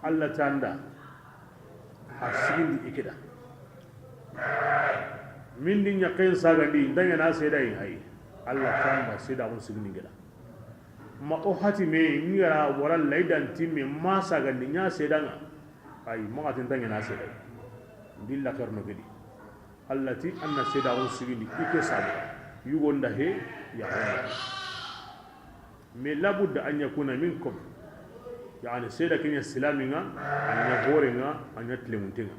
Allah tanda. A sigindi i keda. Min di ɲaxen sagandi, nta ɲaana seeday, ay. Allah tanda, seedaxun sigindi keda. Ma o hati me, ngara wara laydan timme, ma sagandi, ɲa seedanŋa. Ay, maxa ti nta ɲaana seeday. Ndilla karno kedi. Allah ti, an na seedaxun sigindi, i ke sabu. Yugonda he, yaxarenda. Mais labudda an yakuna minkum. Yani, seeda ke ɲa silaminŋa, a ɲa horenŋa, a ɲa tilemuntenŋa.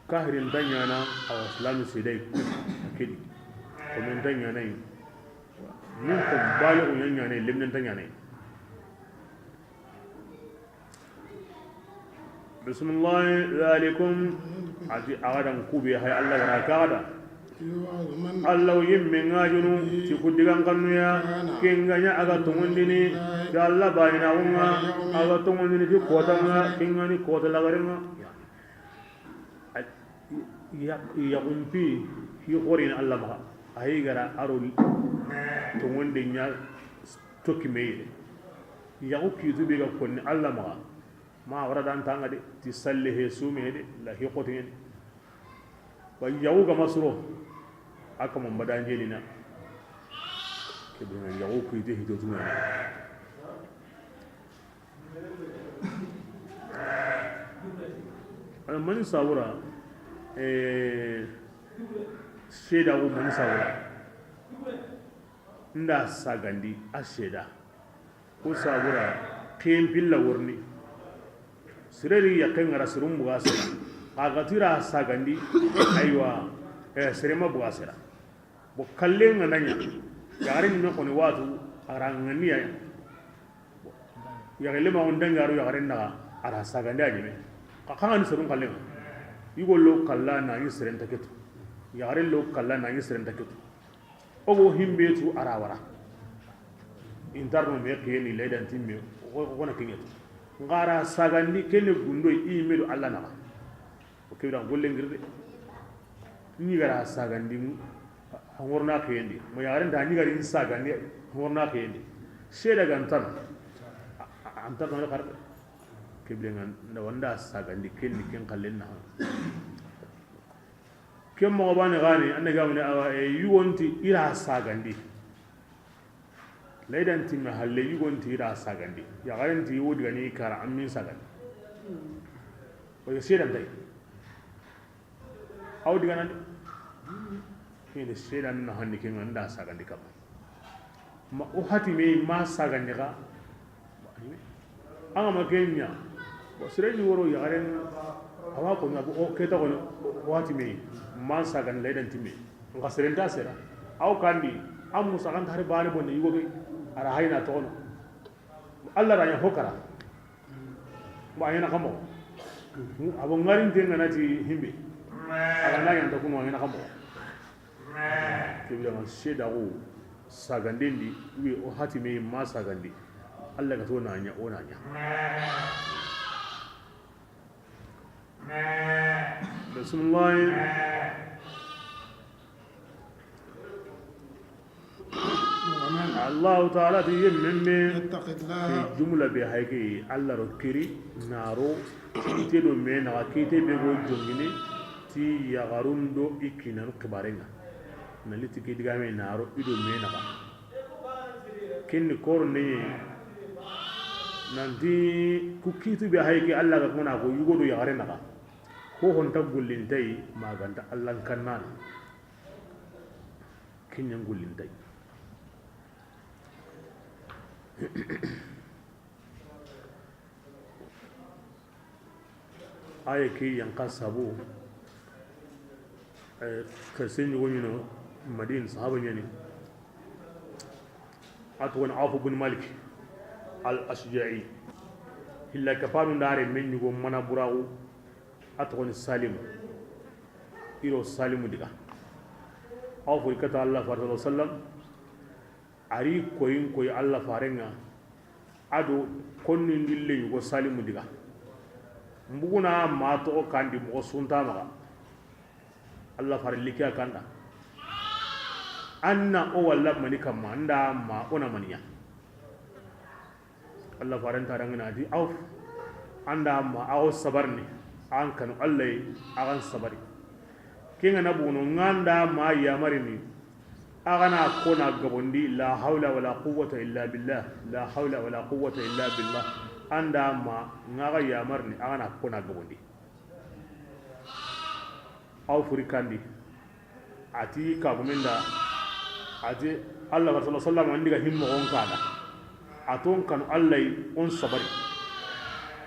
Kahirin nta ɲaana, awa silami seeday, a kedi. Komen nta ɲaana yi. Minkum, baligu ɲa ɲaana yi, leminen nta ɲaana yi. Bismillah, zalikum, a ti a ga dan kube, hay Allah gara ka ga da. Allah yimme ŋa junu, ti ku digan kannuya, ken ga ɲa a ga tongondini, da Allah bayina wunga, a ga tongondini ti kotanŋa, ken ga ni kota lagarenŋa. Ya, ya, yaxumpi, hi xorini Allah maxa, a yi gara aro tongondi ɲa toki meye. Yaxu kitu be ga konni Allah maxa. Ma wara dan tanga de, ti salle he, sume he de, la hi xotiŋe de. Wa yaxu ga masuro, a kama mbada njelina. Ke be na yaxu kuite hito tuna. Ala mani sabura, eh, seedaxu mani sabura. Nda sagandi a seeda. Ku sabura, ken pilla worni. Sireri yakke ŋa ra, sirum buga sera. A ga tira sagandi, aywa, eh, sirema buga sera. Bo kallen ŋa na ɲa. Yaxare ɲime xoni watu, a ra ŋaniya. Yaxare lema on dangaru yaxare naxa, a ra sagandi a ɲime. Xa xangani serun kallen ŋa. Yugo lo kalla na ɲi serenta ketu. Yaxare lo kalla na ɲi serenta ketu. Ogo himbe tu a ra wara. Intarno me kiyeni ledan timme, o, o kona kiɲetu. Ngara sagandi kene gundo i medu Allah naxa. O kebira golle ngirde. Ni gara sagandi mu, hangorna kiyendi. Mo yaren da ni gari sagandi, hangorna kiyendi. Seeda gantan. An ta no xar. Ke biren ŋa nda wanda sagandi ken ni ken xallen na. Ken moxo bane gani, an da ga mune awa, e, yugonti ira sagandi. Laydan timme halle yugonti ira sagandi. Yaxarenti wodi gani kara an min sagandi. O yo sedan tay. Aw diganan de. Kene sedan na hanni ken ŋa nda sagandi kama. Ma o hati me ma sagandi ga. An ga ma kenya. Wa sireni woro yaxaren. Awa ko na o keta ko o hati me ma sagandi laydan timme. Nga serenta sera. Aw kandi an musaxanta hari bane bonne yugo be. Ara hayna toxono. Allah ra ɲa hokara. Ba a ɲana kamo. Abo ŋarinten ŋa na ti himbe. A ga na ɲanta kuno a ɲana kamo. Ke biren ŋa sedaxu saganden di, wi o hati me ma sagandi. Allah ga to na ɲa, o na ɲa. Bismillah. Allahu taala ti yemmen be. Yattaqillah. Ke jumla be hayke Allah ro kiri naro kite do me na kite be go jongini ti yaxarun do i kinan xibarenŋa. Na liti ke digame naro i do me na. Kenni koro ne nanti ku kitu be hayke Allah ga kuma na ko yugo do yaxare na. Ko honta gullintay maganta Allah kannan. Kinyan gullintay. Aya ke yanka sabu, eh, ka sen yugo ɲino Madina sahaba ɲani. A toxoni Awfu bin Malik al Ashja'i. Hilla kapanu ndare men yugo mana buraxu. A toxoni Salimu. Iro Salimu diga. Awfu i kata Allah fare sallallahu alaihi wasallam. Ari koyin koyi Allah farenŋa. Ado konni ndille yugo Salimu diga. Mbuguna ma toxo kandi moxo sunta maxa. Allah fare likiya kanda. Anna o walla mani kamma nda ma o na maniya. Allah faren ta dangana di Awf. Anda ma ago sabarni an kanu Allah yi agan sabari. Kinga na buno nganda ma yamarini. Agana kona gabondi, la hawla wala quwwata illa billah, la hawla wala quwwata illa billah. Anda ma ngaga yamarni agana kona gabondi. Aw furi kandi. Ati kaguminda. Ati Allah fare sallallahu alaihi wasallam andi ga himmo on kada. Aton kanu Allah yi on sabari.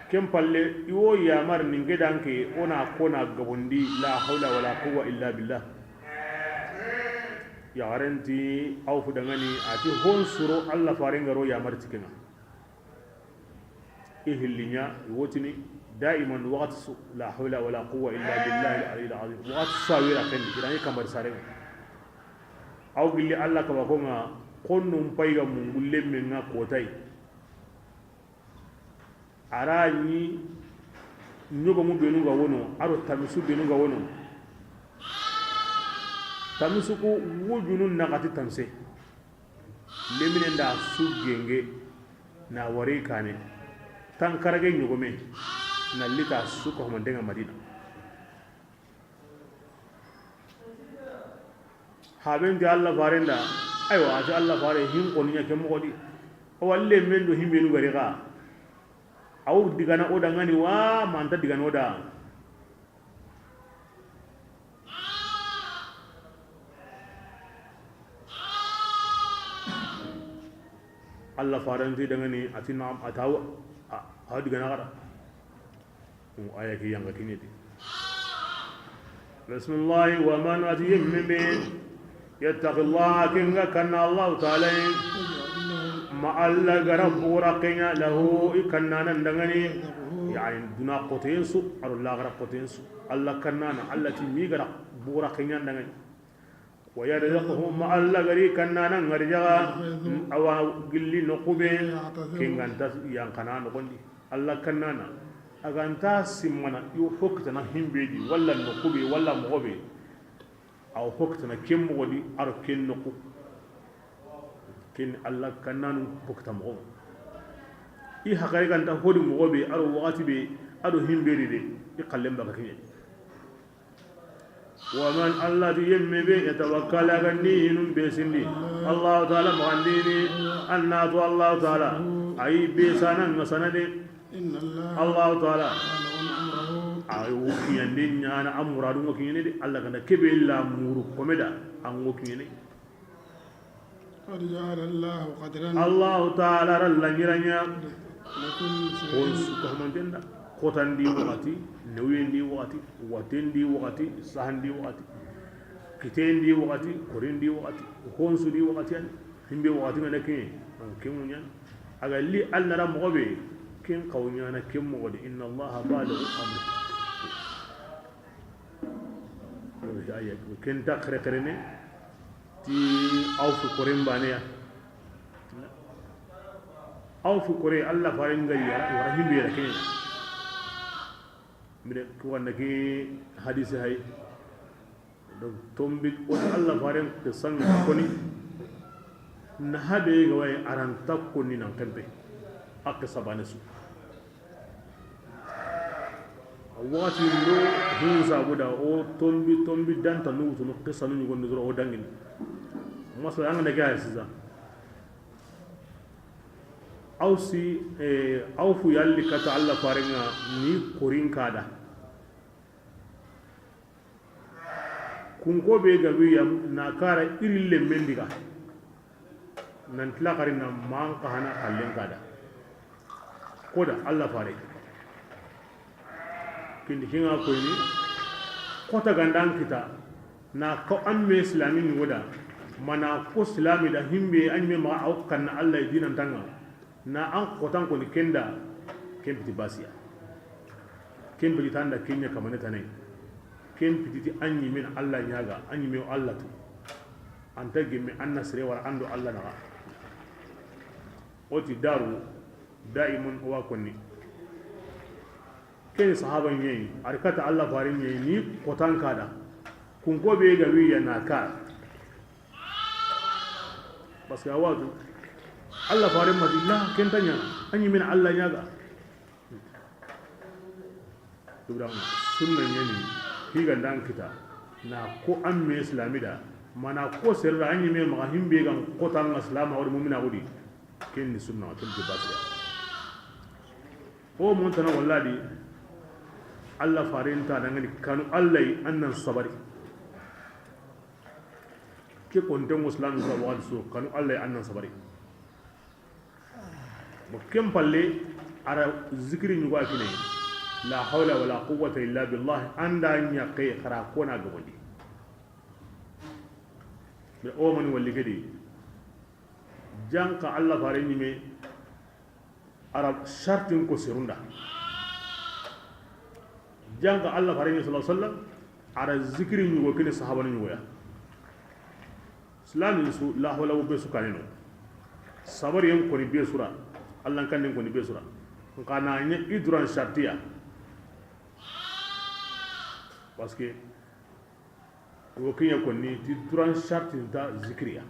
Ken palle iwo yamar ninge danke ona kona gabondi la hawla wala quwwa illa billah. Yaxarenti Awfu dangani ati hon suro Allah fare ngaro yamar tikenga. I hillinya i wotini daiman waxati su la hawla wala quwwa illa billahi al aliyyil azim. Waxati su a wira kendi kirani kamar sare. Aw gilli Allah kaba ko nga konnum payga mungu lemme nga kotay. Ara ni ɲogomu benu ga wono, aro tamisu benu ga wono. Tamisu ku wujunu naxati tamise. Lemine nda su genge na wari kane. Tankarage ɲogome na lita su ko mandenga Madina. Haben ti Allah faren da. Aywa, ati Allah fare hin koni ɲa ke moxo di. Awa lemme ndo himbenu gari ga. Aw digana o dangani wa manta digana o da. Allah faren ti dangani ati na'am atawa. A, aw digana gara. Aya ke yanga kiɲe di. Bismillah, wa man ati yemme be yattaqillaha kinga kanna Allah ta'ala. Ma Allah gara bura kenya lahu i kanna nan dangani. Yani duna kotensu aro la gara kotensu. Allah kannana Allah ti mi gara bura kenya dangani. Wa yarzuqhu ma Allah gari kannana ngarjaga awa gilli noqube kinganta yankana noqondi. Allah kannana aganta simmana yo hokkitana himbedi walla noqube walla mogobe. Aw hokkitana ken mogodi aro ken noqu. Ken Allah kannanu hokkita mogo. I haxare ga nta hodi moxo be, a do waxati be, a do himbe di de, i xallen baga kiɲe. Wa man, Allah ti yemme be, yatawakkal, a ga ni hinun be sindi Allahu Taala maxandini, an na tu Allahu Taala, a yi be sana ŋa sana de. Allahu Taala, a wo kiɲande ɲaana, a muradu ŋo kiɲene de, Allah ga nda kebe la muru kome da, a ŋo kiɲene. قد جعل الله قدرا. Allahu Taala ra la ɲiranya. لكل شيء. Hon su ko manten da. Kotandi waxati, newiyendi waxati, watendi waxati, sahandi waxati, kitendi waxati, korindi waxati, honsudi waxati, ani himbe waxati ŋa na ke. Donc ke muɲan, a ga li Allah ra moxo be, ken xaw ɲaana ke moxo de. إن الله بالغ أمره. Ken ta xere xere ne. Ti Awfu koren baane ya. Awfu kore, Allah faren ga ya, wara himbe ya kene. Mine ko wanda ke hadisi hay. Donc tombi o Allah faren ke sang koni. Na habe ga way aran takkoni nan kempe. Ak sabane su. Waxati ndo hin sabu da o tombi, tombi danta nu wutunu qissa nu ɲugondi doro o dangini. Masala an ga na ke ya sisa. Awsi, eh, Awfu yalli kata Allah farenga ni korin kada. Kunko be ga wiya na kara iri lemmen diga. Nan tilakari na man kahana kallen kada. Koda Allah fare. Kindi hinga koyni. Kota gandan kita. Na ko amme islami ni woda. Mana ko islami da himbe an me ma au kan Allah dinan tanga. Na an kotan koni kenda, ken piti basiya. Ken piti tanda kenya kamane tanai. Ken piti ti an ɲimen Allah ɲaga, an ɲimen Allah tu. Anta gemme an na sere wara ando Allah naga. O ti daru, daimun wa konni. Ken sahaba ɲeyi, a ri kata Allah fare ɲeyi, ni kotan kada. Kunko be ga wiya na ka. Parce que a watu Allah fare mati la kentanya anyi min Allah nyaga. Ibrahim sunna nyani higa ndan kita na ko amme islami da mana ko serra anyi me ma himbe gan ko tan islam awdi mu'mina wudi. Ken ni sunna tul basiya. O montana walladi Allah faren ta dangani kanu Allah yi annan sabari. Ke konten muslan sa wadi so kanu Allah yi annan sabari. Bo ken palle ara zikiri ɲugo a kine. La hawla wala quwwata illa billah. Anda ɲakke xara kona gabondi. Mais o mani walli kedi. Janka Allah fare ɲime. Ara shartin ko serunda. Janka Allah fare ɲime sallallahu alaihi wasallam. Ara zikiri ɲugo kini sahabani ɲugoya. Islamin su la hawla be su kaneno. Sabari yen koni be sura. Allah kan den koni be sura. Nka na ɲa iduran shartiya. Parce que wo kiɲa koni ti duran shartin ta zikiriya.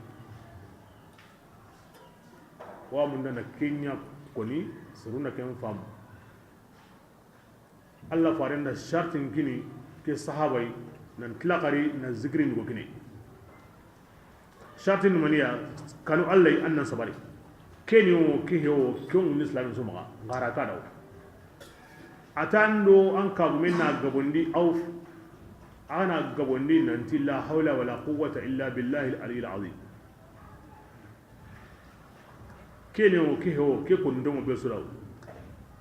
Wa munda na kenya koni suruna ken fam. Allah faren da shartin kini ke sahabai nan tilakari na zikiri ɲugo kini. Shartin maniya kanu Allah yi annan sabari. Keni o ke hewo ke un islam so maga ngara ka daw. Atando an kagumen na gabondi auf. Ana gabondi nanti la hawla wala quwwata illa billahi al-aliyyil azim. Kene o ke ho ke ko ndongo be suraw.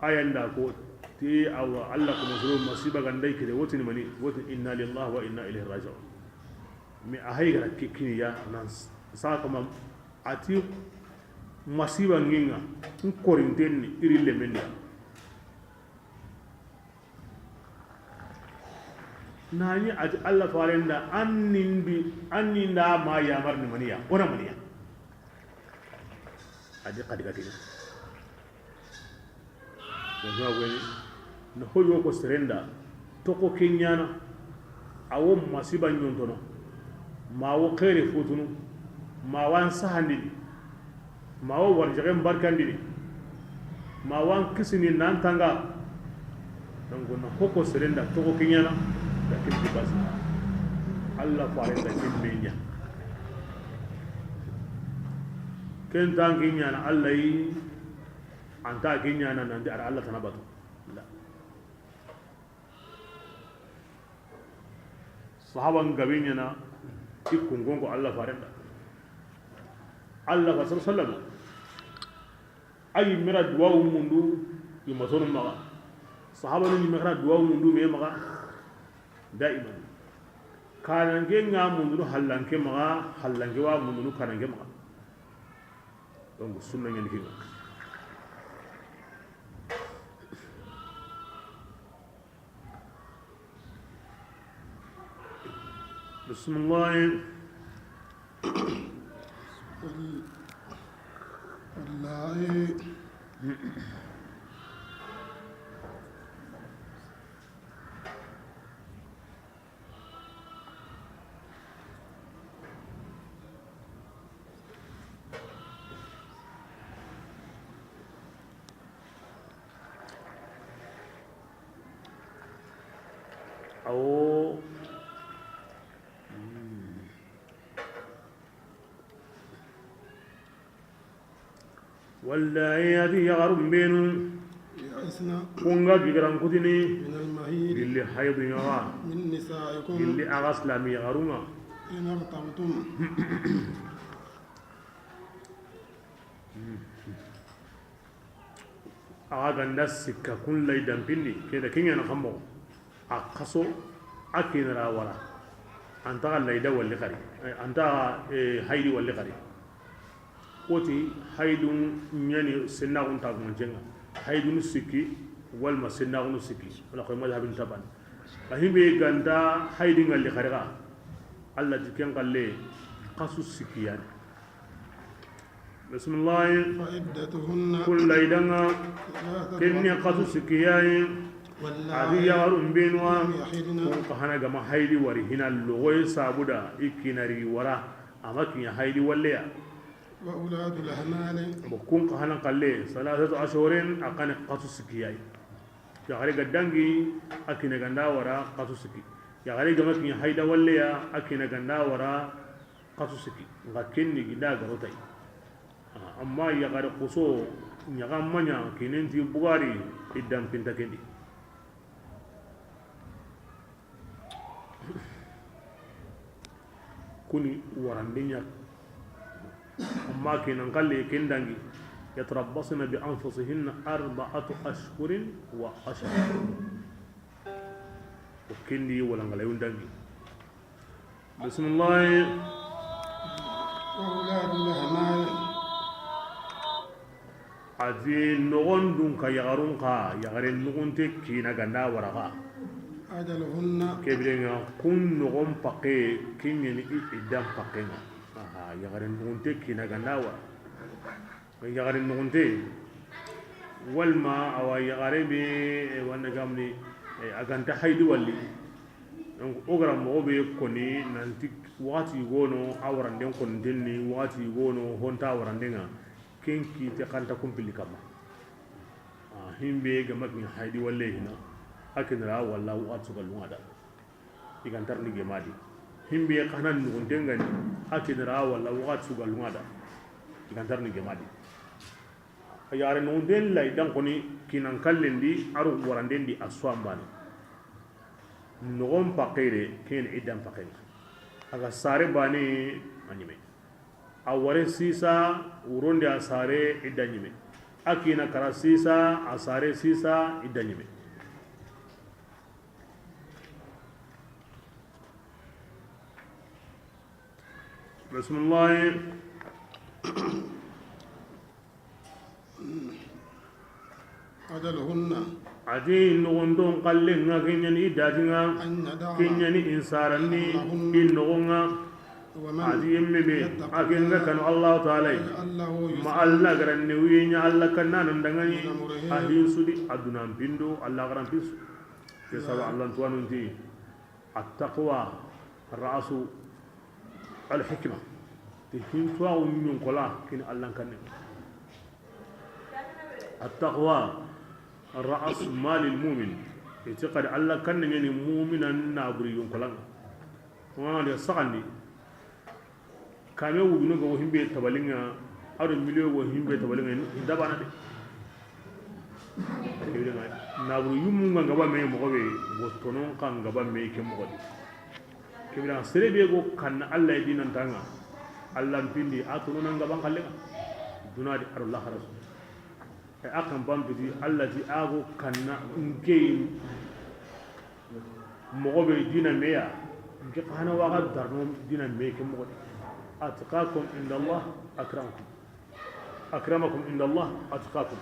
Ayanda ko ti awa Allah ko masoro masiba gandai kede wotini mani wotin inna lillahi wa inna ilaihi raji'un. Mi a hay gara kikini ya nan sa kama ati masiba nginga. N korinten ni iri lemendiya. Nani ati Allah farenda an nindi an ninda ma yamar ni maniya ona maniya. Adi kadi gatini. Wajawani na hoyo ko serenda toko kenyana. Awo masiba nyontono. Ma wo khere futunu. Ma wan sahandini. Ma wo warjagen barkandini. Ma wan kisini nan tanga. Donc na hoko serenda togo kiɲana da kilti basi. Allah faren da kimmenya. Ken tan kiɲana Allah yi, anta kiɲana nan di ara Allah tana batu. Sahaba ngabe ɲana i kungonko Allah farenda. Allah fa sallallahu alaihi wasallam. Ayi mira duwawu mundu i masonu maga. Sahaba ni mira duwawu mundu me maga. Daiman. Kananke nga mundu hallanke maga, hallanke wa mundu kananke maga. Donc sunna ɲani kinga. بسم الله. والله. Awo. Wallahi, a ti yaxarun benu. يئسن. Kun ga gigaran kutini. من المحيض. Gilli haydu ɲaga. من نسائكم. Gilli a ga silami yaxarun ŋa. إن ارتبتم. A ga ganda sikka kun lay dampindi, ke da kiɲana xammo. A xaso, a kinara wara. Anta layda walli xari. Eh, anta, eh, haydi walli xari. Koti haydun ɲani sennaxun tagumancenga. Haydun sikki, walma sennaxunu sikki. Wala koy mazhabin taban. A himbe ganta haydi ngalli xari ga. Allah ti ken xalle xasu sikki yani. Bismillah. فعدتهن. Kun laydanga. ثلاثة. Kenni xasu sikki yayi. واللائي. A di yaxarun benuwa. لم يحضن. Kun xa hana gama haydi wari hina logoy sabuda i kinari wara. Ama kiɲa haydi walleya. وأولاة الأحمال. Bo kun xa hana xalle ثلاثة أشهر a xa ni xasu sikki yayi. Yaxare ga dangi a kina ganda wara xasu sikki. Yaxare gama kiɲa hayda walleya a kina ganda wara xasu sikki. Nga kenni ginda garotay. Amma yaxare xuso ɲaga maɲa kinenti bugari iddan pinta kendi. Kuni warande ɲa. Amma kenan xalle ken dangi. يتربصن بأنفسهن أربعة أشهر وعشرة. O kendi wala ngalayun dangi. Bismillah. وأولاة الأحمال. A ti noxon dun ka yaxarun xa, yaxaren nuxunte kina ganda wara xa. أجلهن. Kebirenga kun noxon pakke kiɲeni i iddan pakkenga. Aha, yaxaren nuxunte kina ganda wara. Yaxaren nuxunte. Walma awa yaxare be, eh, wanda gamni, eh, a ganta haydi walli. Donc o gara moxo be koni nanti waxati gono a waranden konten ni waxati gono honta warandenga. Ken kite xanta kumpili kamma. A himbe gama kin haydi walle hina. A kinara walla waxati su ga lunga da. I gantar ni gemadi. Himbe xana nuxunten gani. A kinara walla waxati su ga lunga da. I gantar ni gemadi. A yaxare nuxunten lay dan koni kinan kallendi aru warandendi a suwan bani. Noxon pakkeyre ken iddan pakkenga. A ga sare bani a ɲime. A ware sisa wurondi a sare idda ɲime. A kina kara sisa a sare sisa idda ɲime. Bismillah. أجلهن. A ti noxonton xallenga keɲani i datinga. أن يضعن. Keɲani in saranni. حملهن. I noxonga. ومن. A ti yemme be. يتق. A ken ga kanu Allahu Taala. يجعل له. Ma Allah garanne wiye ɲa Allah kanna nan dangani. من أمره. A hinsudi aduna pindo Allah garan pisu. Ke saba Allah tuwanunti. التقوى رأس الحكمة. Ti hintuwaxu ɲunkola kini Allan kanne. Attaqwa ra'su malil mu'min. Iti xadi Alla kanne ɲa ni mu'minan naaburi yunkolan ŋa. Ŋa de saxandi. Kame wujunu ga wo himbe tabalinŋa, a do miliyo wo himbe tabalinŋa, i dabana de. Naaburu yummu ŋa ngaba me moxo be, wo tonon xa ngaba me ke moxo de. Kebira sere be go kanna Alla dinan tanŋa, Alla mpindi a tonon na ngaban xalle ŋa. Duna di a do laxara su. E a kan pampiti Alla ti a go kanna nke moxo be dina meya, nke xana waxa darno dina me ke moxo de. Atqakum inda Allah akramakum. Akramakum inda Allah atqakum.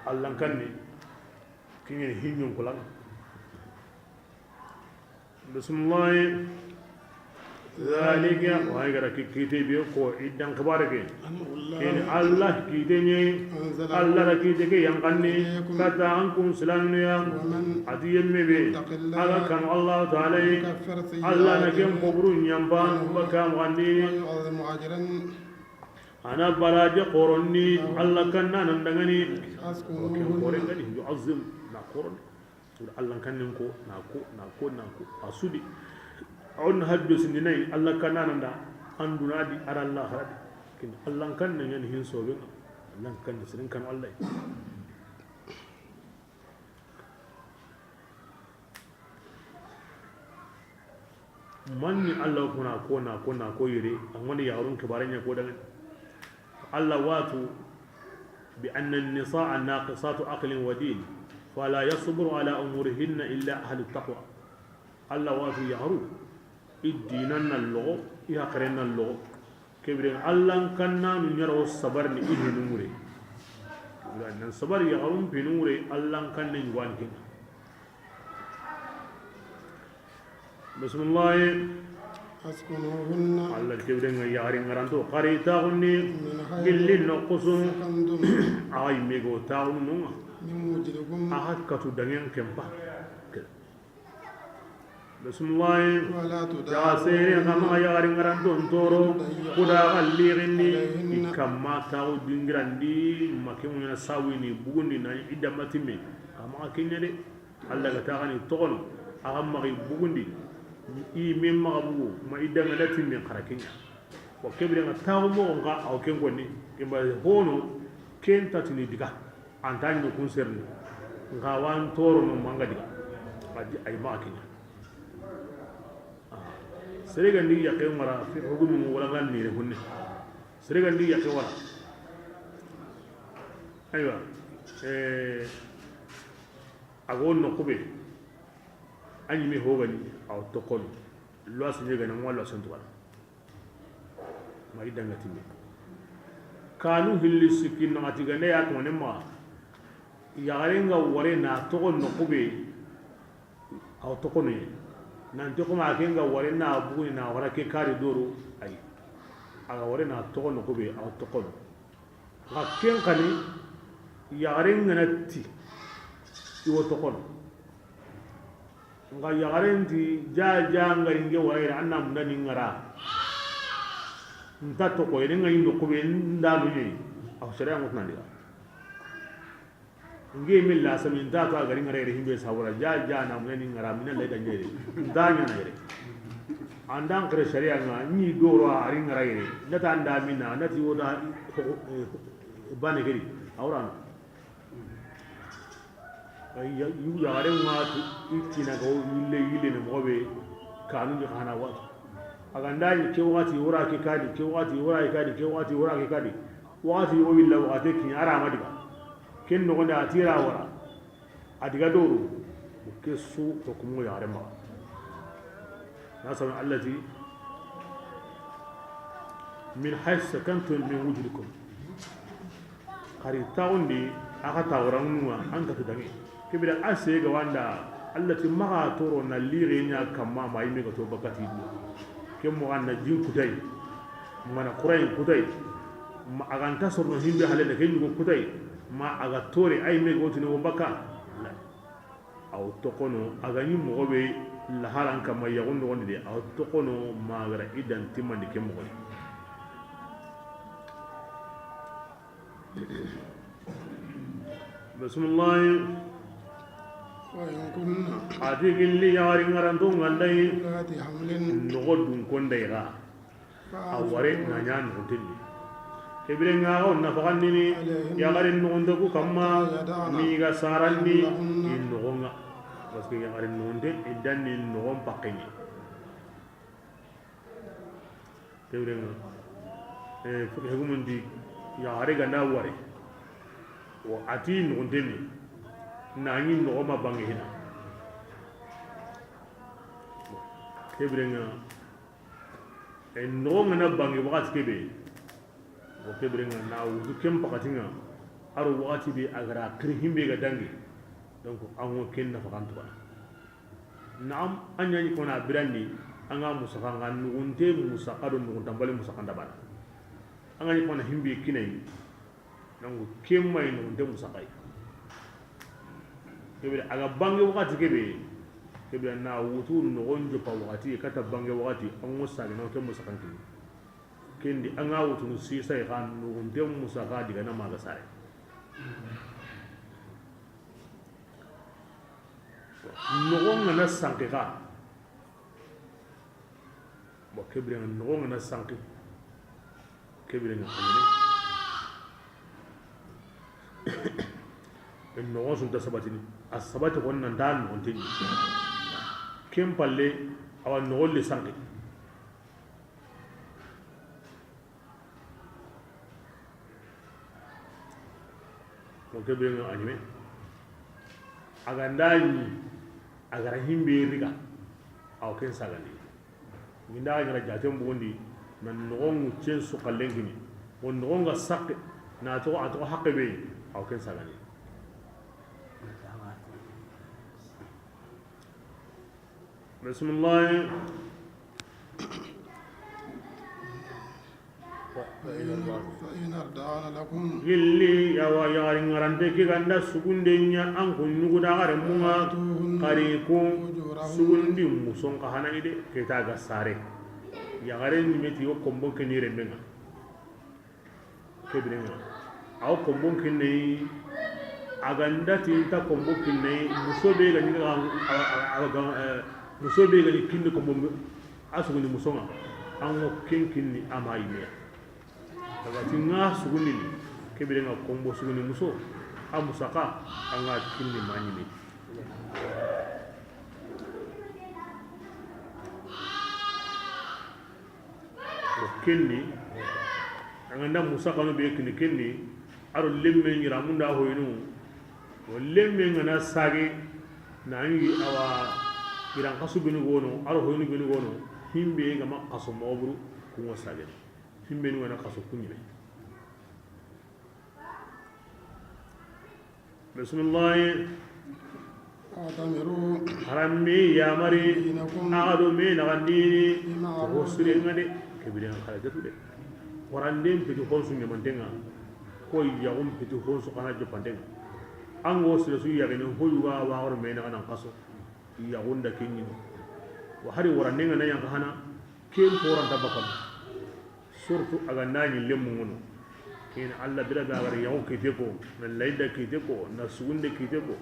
Alla kanne kiɲe hiɲun kulan. Bismillahi. Zalika, wa gara ki kite be ko iddan xibare ke. Amrullah. Ken Alla kite ɲe. Anzala. Alla ra kite ke yanqanni. Ilaykum. Kata an kun silaminu ya. Wa man. Ati yemme be. Yattaqillaha. Aga kan Allah Ta'ala. Yukaffir. Alla na ken. Sayyi'atihi. Koburu ɲamba. Anhu. Baka mugandi. Wa yu'azzimu ajran. Ana baraje xoronni. Anhu. Alla kanna nan dangani. Askunuhunna. Ken xoren gani yu'azzim na xoron. Wala Alla kannen ko, na ko, na ko, na ko. A sudi. A on haddo sindinai, Alla kanananda, anduna di, ara Alla haradi. Kin Alla kannen yan hin sobe. Alla kannen sirin kan Alla. Manni Alla kuna ko na ko na ko yere, an wani yaxarun kibaran ya ko dangan. Alla watu bi anna an-nisaa naqisatu aqlin wa din, fala yasburu ala umurihinna illa ahlu taqwa. Alla watu yaxaru, i dinan na loxo, i haqiren na loxo. Kebiren Alla kannanu ɲaro sabarni i hinu ŋure. Kebiren nan sabari yaxarun pinu ŋure Alla kanne ɲuwan kinga. Bismillahi. Askunuhunna. Alla kebiren ŋa yaxari ŋaranto xari taxundi. Min haythu. Gilli noxusu. Sakantum. Axa yimme go taxunu nunga. Min wujdikum. Axa katu dangen kempa. Bismillahi. Wala tudar. Jaga sere xa maxa yaxari ŋaranton toro. Tudayyiqu. Kuda xa lixindi. Alayhinna. I kamma taxu dingirandi. Make ŋuɲana sawini bugundi na idda matimme. Xa maxa kenya de. Alla ga taxani toxono. Axa maxi bugundi. I min maxa bugu ma idda ŋa da timme xara kenya. Wa kebiren ŋa taxu moxo nxa aw ken konni. Kimba hono ken tatini diga. Anta ɲi kun serni. Nxa wan toro no manga diga. Adi ay ma kinya. Ah. Sere gandi yaqe mara fi hukumi wala gandi ne hunne. Sere gandi yaqe wala. Aywa. Eh, ago no kube. Anyi me hogani aw tokon. Loi signe gana mo loi sentu wala. Ma i danga timme. Kanu hilli sikki naxati gande ya toxone maxa. Yaxaren ga ware na toxo noxu be, aw toxono ye. Nanti xoma ken ga ware na buguni na wara ke kari doro, ay. A ga ware na toxo noxu be, aw toxono. Xa ken xani, yaxaren ga na ti, i wo toxono. Nxa yaxaren ti, ja, ja, nga ri nge wara yere, an na munda ni ngara. Nta toxo yere, nga yi noxu be, nda no ɲi. Aw sere an ŋutna ndiga. Nge min la sami, nta to a ga ri ngara yere, himbe sawara, ja, ja, na munda ni ngara, mina lay da ɲere. Nta ɲana yere. Andan kare sharia nga, ni doro a ri ngara yere. Nda ta nda mina, nda ti woda, bane geri. Awrano. Ay, ya, yu, yaxaren ŋa tu, i tina ga wo yille, yille ne moxo be, kanu ni xana watu. A ga nda ni ke waxati, wara ke kadi, ke waxati, wara ke kadi, ke waxati, wara ke kadi. Waxati yogo willa, waxati kiɲa, a ra ma diga. Ken noxon da, a tira wara. A diga doro. Ke su, to kumo yaxaren maxa. Na sami Alla ti, min haythu sakantum min wujdikum. Xari taxundi, axa taxuranŋununga, an katu dange. Kebira a sega wanda, Alla ti maxa toro na lixe ɲa kamma, ma yimme ga to bakati do. Ke moxan na jin kutay, mana xurayin kutay, ma a ga nta sorono himbe halene, ke ɲugo kutay, ma a ga tore, a yimme ga wotini wo baka. Aw toxono, a ga ɲi moxo be laharan kamma yaxun noxondi de, aw toxono ma gara idan timmandi ke moxo. Bismillahi. A ti gilli yaxari ŋaranto ŋa nda yi. Noxo dunko nda yi xa. A ware na ɲa noxonten di. Ke bire ŋa xa wo nafaxandini yaxari noxonte ku kamma, ni ga sarandi i noxon ŋa. Parce que yaxari noxonte i danni noxon pakkeni. Ke bire ŋa, eh, fiqhi gumun di, yaxare ga na ware, wo a ti noxonten ni, na ɲi noxo ma bange hina. Ke bire ŋa, eh, noxo ŋa na bange waxati ke be, wo ke bire ŋa na wutu ken pakati ŋa, a ro waxati be a ga ra xiri himbe ga dangi, donc an ŋo ken nafaxantu bana. Naam, an ɲa ɲi kona birandi, an ga musaxa ŋa, nuxunte musaxa do nuxuntanbali musaxa nda bana. An ga ɲi kona himbe kinayi, nangu kemmayi nuxunte musaxayi. Kebire a ga bange waxati kebe, kebire na wutu noxon joppa waxati, kata bange waxati, an ŋo sage na ke musaxan kini. Kendi an ga wutunu sisa yi xa nuxunte musaxa diga na maga sare. Noxon ŋa na sanki xa. Bon, ke bire ŋa noxon ŋa na sanki. Ke bire ŋa xamne. Noxon su nta sabatini. A sabati xo nan ta noxonte ni. Ken palle, awa noxon le sanki. Donc ke bire ŋa a ɲime. A ga nda ɲi, a ga ra himbe riga, awa ken sagandi. Ginda a ga ra jaten bogondi, na noxon ŋuccen su xallen kini. Wo noxon ga sakke, na toxo, a toxo haqqe be, awa ken sagandi. Bismillahi. فإن أرضعن لكم. Gilli, yawa, yaxari ŋarante ke ga nda sugunde ɲa an kun ɲugu da xare munga, فآتوهن xari ko أجورهن. Sugundi muson xa hana ide, ke ta ga sare. Yaxare ni meti yo kombon ke ni rembe ŋa. Ke bire ŋa. Aw kombon kinne yi, a ga nda ti nta kombon kinne yi, muso be ga ni ga, a, a, a, a, eh, muso be ga ni kinni kombon, a sugundi muso ŋa, an ŋo ken kinni a ma yime ya. A ga ti ŋa sugundi ni, ke bire ŋa kombo sugundi muso, a musaxa, an ŋa kinni ma yime. O kendi, an ga nda musaxanu be kini kendi, a ro lemme ɲiramunda hoyinu, o lemme ŋa na sage, na ɲi awa, giran xasu benu gono, a ro hoyinu benu gono, himbe ga ma xaso moxo buru, kungo sage. Himbe nu ŋa na xaso kuɲime. Bismillahi. واعتمروا. Harammi yamari. بينكم. Axa do me naxandini. بمعروف. Ko sirenga de. Ke bire ŋa xara jatu de. Waranden piti honsu ɲamantenga. Ko yaxun piti honsu xana jopantenga. An go sire su yaxene hoyuga waxoro me naxanan xaso. Yaxun da keɲini. Wa hari warandenga na yanka hana. Ken poranta bakam. Surtout a ga nda ɲi lemmu ŋono. Ken Alla bira ga gari yaxu kite ko, na layda kite ko, na sugunde kite ko.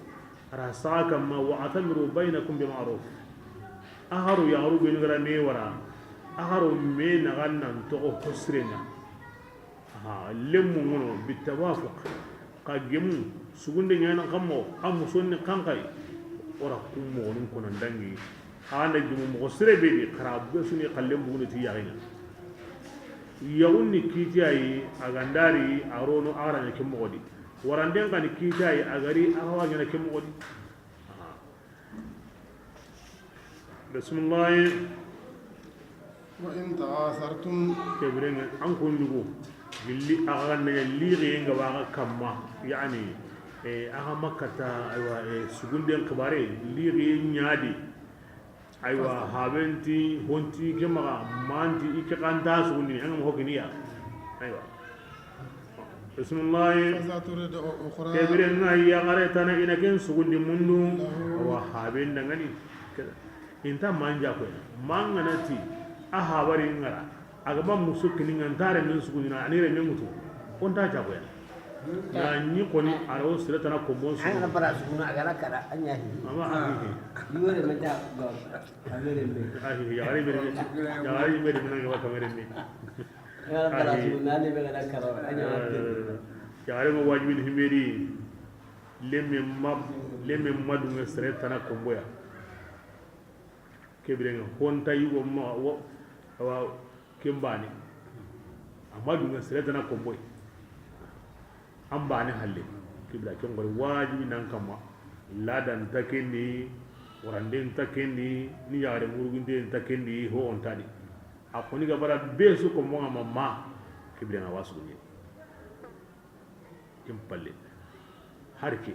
A ra saxa kamma, واعتمروا بينكم بمعروف. Axa ro yaxaru benu ga ra me wara, axa ro me naxan nan toxo hosirenga. Aha, lemmu ŋono, بالتوافق. Xa gemu, sugunde ɲaana kammo, a musonni kankai. Ora kum moxonun kona ndangi. Xa anda gemu moxo sire be di, xara be suni xallen bugundi ti yaxinga. Yaxun ni kitiyayi, a gandari, a rono, a xaraɲa ke moxo di. Waranden xa ni kitiyayi, a gari, a xawa ɲana ke moxo di. Aha. Bismillahi. وإن تعاسرتم. Ke birenŋa, an kun yugo. Gilli axa ga na ɲa lixiye nga wa axa kamma. Yani, eh, axa ma kata, aywa, eh, sugunden xibare, lixiye ɲa di. Aywa, habenti, honti, ke maxa, manti, i ke xanta sugundi, an ga ma hokiniya. Aywa. Bismillahi. فسترضع أخرى. Ke birenŋa yaxare tana i na ken sugundi mundu. له. Awa haben dangani. Inta manja koyna. Mangana ti a habari ngara. A ga ba muso kini nga ntare men sugundina, ani re men mutu. Onta ja koyna. Na ɲi koni a ro sere tana kombon su. An ga na bara sugunu a ga na kara a ɲa hi. Ama a hi hi. Yore me ta go. A yore me. A hi hi, yaxare me. Yaxare me de me na ga ba kamere me. An ga na bara sugunu a ni be ga na kara a ɲa. Yaxare mo wajibi ni himeri. Lemme ma, lemme ma dunŋe sere tana komboya. Ke birenŋa honta yugo ma wo, awa, ken bane. Amma dunŋe sere tana komboy. An bane halle. Ke bira ken gore wajibi nan kamma. Ladan ta kendi, waranden ta kendi, ni yaxare muruginte ta kendi, ho on tadi. A koni ga bara be su kombonŋa ma ma. Ke birenŋa wasu ni. Ken palle. Hari ke.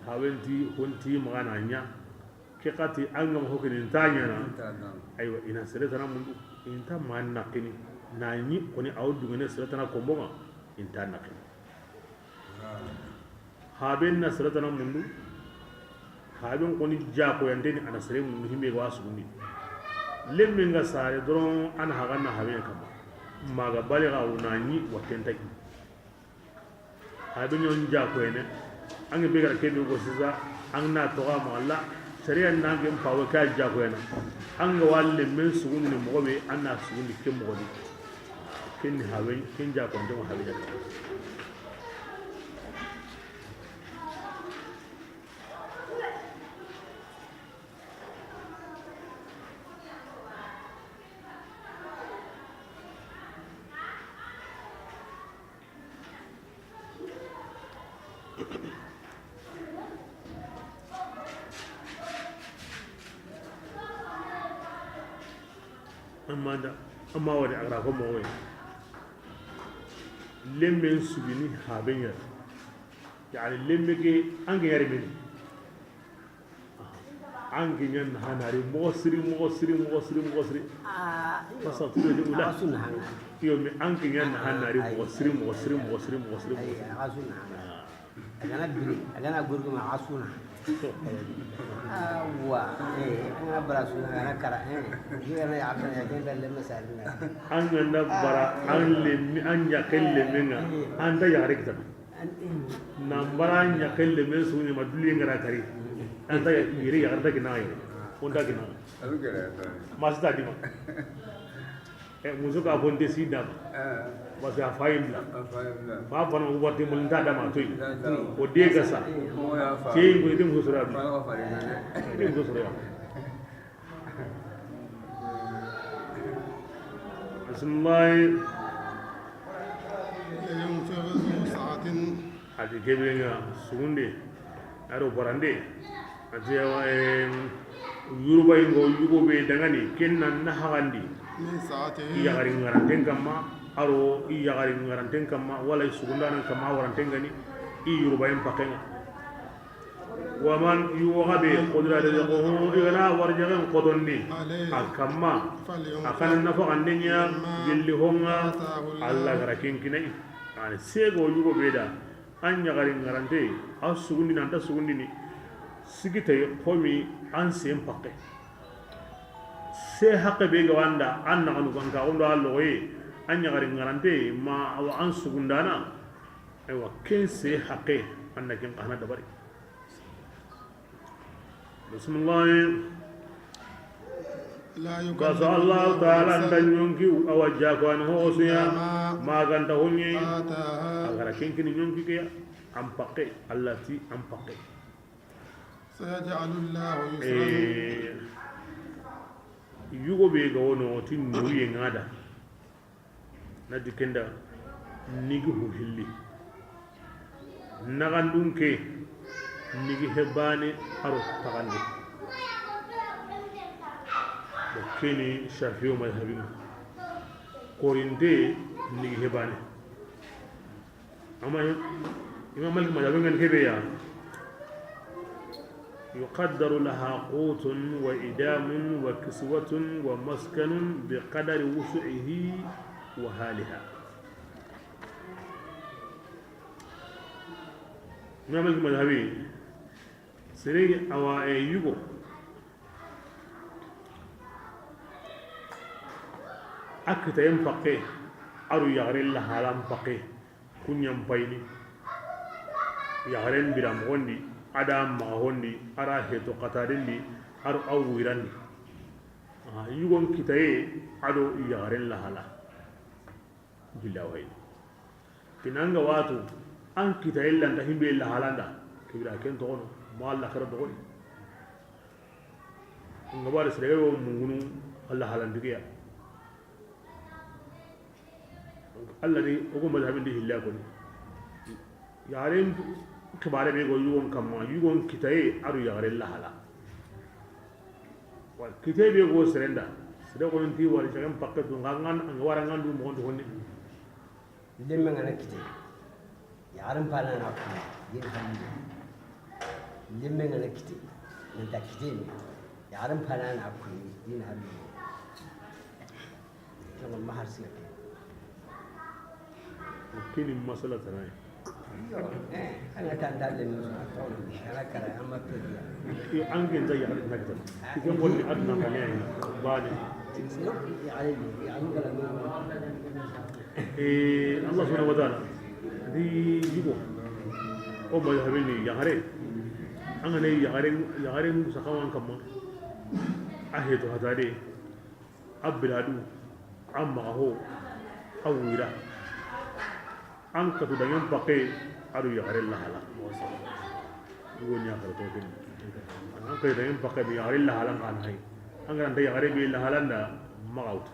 Hawenti, honti, magana ɲa. Ke xati, an ga ma hokini, nta ɲana. Nta ɲana. Aywa, i na sere tana mundu. Inta ma naqini. Na ɲi, koni aw dugene sere tana kombonŋa. Inta naqini. Haben na sere tana mundu. Haben koni jako yandeni a na sere mundu himbe ga sugundi. Lemmen ga sare doron an haganna haben kama. Maga baliga wuna ɲi wattenta ki. A be ɲon ja koyene. An ga be gara kebe go sisa, an na toga ma Allah. Sariya na nge mpawo ka ja koyena. An ga walle men sugundi ni mogo be, an na sugundi ke mogo di. Ken ni hawen, ken ja ko ndo hawen ja. Amma da, amma wadi a gara ko mogo ya. Lemmen sugini haben ya. Yani lemme ke an ga yare mini. An ke ɲan na hanari mogo siri, mogo siri, mogo siri, mogo siri. Ah, iyo. Fasa tu de ula. Awa sunna hanga. Iyo, mi an ke ɲan na hanari mogo siri, mogo siri, mogo siri, mogo siri, mogo siri. Awa sunna hanga. A gana biri, a gana gurguma, a sunna. Awa, eh, an ga bara sunna, an ga kara, eh. An ga na bara, an lemmi, an ɲa ke lemmi ŋa, an ta yaxare kita. Nan bara ɲa ke lemmi su ni ma duli ngara kari. An ta yiri yaxare ta kina yiri. On ta kina. Masita dima. E, muso ka fo nte si dama. Parce que a fa yi n bila. Fa fana ko wati mo nta dama toyi. O de ga sa. Ke yi ko de muso sura bi. De muso sura. Bismillah. لينفق ذو سعة. A ti kebe ŋa sugunde. A do barande. A ti awa, em, yuruba ingo yugo be dangani, ken na na hagandi. من سعته. I yaxari ngaranten kamma, aro i yaxari ngaranten kamma, wala i sugundanan kamma, waranten gani, i yuruba in pakenga. Wa man, yugo ga be, qudira rizquhu, i gana warjagen kotondi, عليه. A kamma, فلينفق a kana nafa gandenya, مما gilli honga, آتاه الله. Allah gara ken kinai. Ani sego yugo be da, An ɲaxari ŋarante, a sugundini, an ta sugundini, sigi tayi xomi an sen pakke. Se haqqe be ga wanda, an naxanu ganka, o ndo a loxoye, an ɲaxari ŋarante, ma awa an sugundana, aywa, ken se haqqe, an na ken xana dabari. Bismillahi. Basa Allahu taala nta ɲonki awa jakoani hosuya maganta honye. A gara kenkini ɲonki ke an pakke, Allah ti an pakke. سيجعل الله عسرا. Eh, yugo be ga wono ti nuriye ŋa da. Na di kenda nigi hu hilli. Naxandun ke nigi hebane aro taxande. Bo keni Shafi'i madhabi ŋa. Korinte nigi hebane. Amma Imam Malik madhabi ŋa ni hebe ya. يقدر لها قوت وإدام وكسوة ومسكن بقدر وسعه وحالها. Imam Malik madhabi, sere awa, e, yugo. A kitayen pakke, aro yaxare la halan pakke. Kuɲan payini, yaxaren bira moxon di, a da maxa hondi, a ra heto xataden di, a ro a wirandi. Ah, yugon kitaye a do yaxaren lahala. Billahi wayni. Kinanga watu, an kitaye lanta himbe lahalanda. Kibira ken toxono, ma Allah kara doxoni. Nga bari sere wo mungunu Allah halandigiya. Allah ni o go mazhabin di hilla ko ni. Yaxaren kibare be go yugon kamma, yugon kitaye a do yaxaren lahala. Wa kitaye be go serenda. Sere ko nti wari jagan pakke du ngangan, an wara ngandu mo ndu honni. Lemme ngana kite. Yaxarin pana na ku. Yin hamdu. Lemme ngana kite. Nanta kite ni. Yaxarin pana na ku. Yin hamdu. Kama mahar sirke. Kini masala tanai. An ga tan dalle ni. An ga kara, an ma to. Yo, an ga nta yaxarin na kita. Ikan woni adna kane. Bani. Yo, yaxarin ni, yaxarin kala ni. Eh, Allah subhanahu wa ta'ala di yugo. O ma yaxarin ni yaxare. An ga ne yaxarin, yaxarin sakawan kamma. A heto hatade. A biradu. A maxa ho. A wira. An katu dangen pakke a do yaxare lahala. Yugo ɲa xara to ken. An katu dangen pakke be yaxare lahala kan hay. An ga nta yaxare be lahalanda maxa wutu.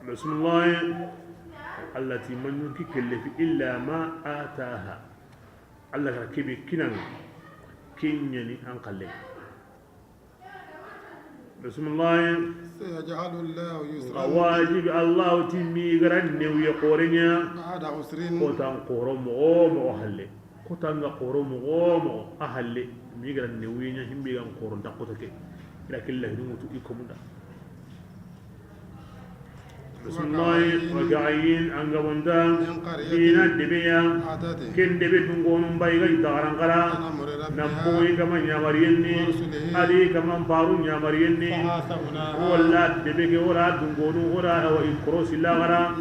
Bismillah. Allati man yunki kellefi illa ma ataha. Allah ga kebe kinan kinyani an kalle. Bismillah. سيجعل الله يسرا. Wajib Allah timmi garan ne wiye qorenya. بعد عسر. Kotan qoro mo mo halle. Kota nga qoro moxo moxo a halle, mi gara newuye ɲa himbe gan qoro nda kota ke. Ira killa hinu mutu i komunda. Bismillah. وكأين أنقذناها من قرية. Dina debeya. Ken debe dungonu mbayi ga ita garankara. Nan poyi kama ɲamariyenni. Adi kama paru ɲamariyenni. Walla debe ke wala dungonu wala awa i korosi lagara.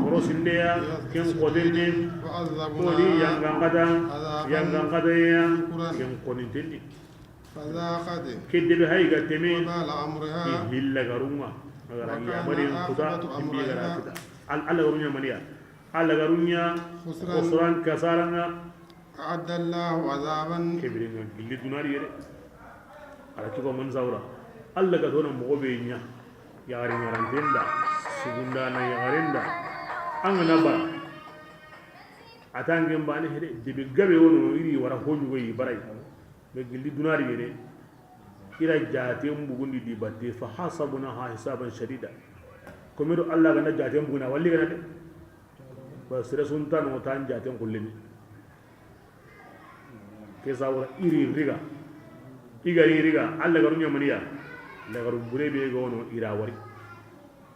Korosindeya. Ken kotenni. Koni yangankata, yangankata ya, ken konintenni. Ke debe hay ga teme, i hilla garunga. Agara yamari kuta, imbi gara kita. Al, al garunya maniya. Al garunya, khusran, kasaranga. أعد الله عذابا. Kebirenga gilli dunari yere. Ala kiba man zawra. Allah ga tona moxo be ɲa. Yaxari ɲaranten da, sugunda na yaxaren da. An ga na bara. A tangen bane hede, debe gabe wono iri wara hoɲugo yi barai. Be gilli dunari yere. Ira jaten bugundi di batte, فحسبناها حسابا شديدا. Komedo Allah ga na jaten buguna, walli ga na de. Ba sere suntano tan jaten kulleni. Ke sawra iri riga. Iga iri riga, Allah garu ɲamaniya. Lagaru bure be gono ira wari.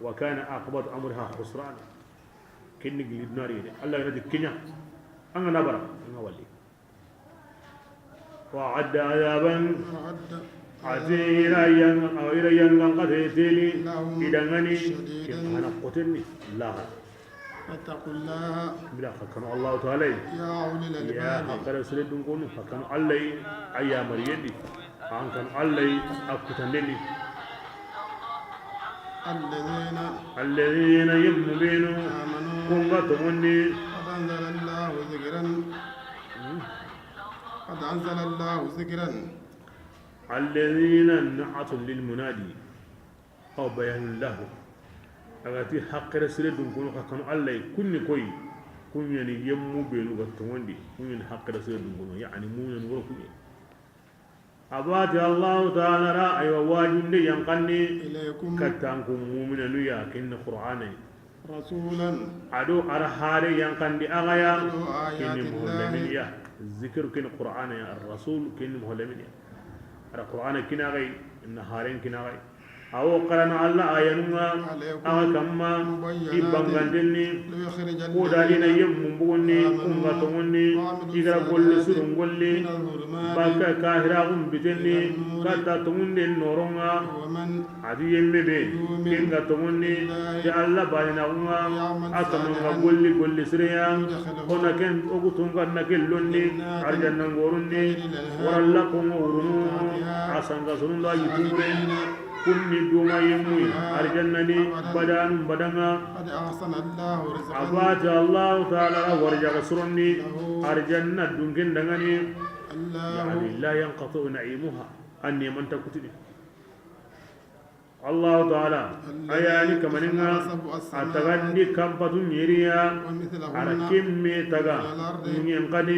وكان عاقبة أمرها خسرانا. Kenni gili dunari de. Allah ga na di kiɲa. An ga na bara, an ga walli. وأعد عذابا عظيما. Ira yang, ira yangan kate teli. لهم. Idangani. شديدا. Ke hana kotenni. La. فاتقوا الله. Bila xa kanu Allah Ta'ala. يا أولي الألباب. Ya, xa kara sire dun konu, xa kanu Allah, a yamariyen di. An kanu Allah, a kutandendi. الذين. الذين يؤمنون. آمنوا. Kun ga toŋondi. قد أنزل الله ذكرا. Hmm. قد أنزل الله ذكرا. الذين نعت للمنادي. Aw bayan lahu. A ga ti haqqere sire dun kono xa kanu Allah, kunni koy, kunyani yemmu benu ga toŋondi, kunyani haqqere sire dun kono, yani mu'minun woro kunye. A bati Allah Ta'ala ra, aywa, wajunde yanqanni, إليكم. Kattanku mu'minanu ya, kinni Qur'ana. رسولا. Ado ara hare yanqandi a ga ya, يتلو آيات الله. Kinni muhallamin ya. Zikir kinni Qur'ana ya, ar-rasul kinni muhallamin ya. Ara Qur'ana kina gai, inna haren kina gai. A wo xarana Alla ayanun ŋa, a ga kamma, i banganten ni, ko da i na yemmu bugunni, kun ga tonŋundi, i ga ra golle sirun golli, bakka kahiraxun biten ni, katta tonŋunden noron ŋa. A ti yemme be, ken ga tonŋundi, ti Alla baananaaxun ŋa, a kaman ga golli, golli siren ya, o na ken, o ku tunka na ken londi, arjanna ngorun ni, wara laxon ŋa wurunu, a sanga sunun do a yitun be. Kun ni duma yemmu yi, arjanna ni, badanu badan ŋa. A ba ti Allahu Taala ra warijaxa sironni, arjanna dunken danŋa ni. Yani, la yanqati'u na'imuha, an neeman ta kutini. Allahu Taala, a ya ni kamanin ŋa, a tagandi kanpatu ɲeri ya, a ra ken me taga, ɲiiɲen xa ni,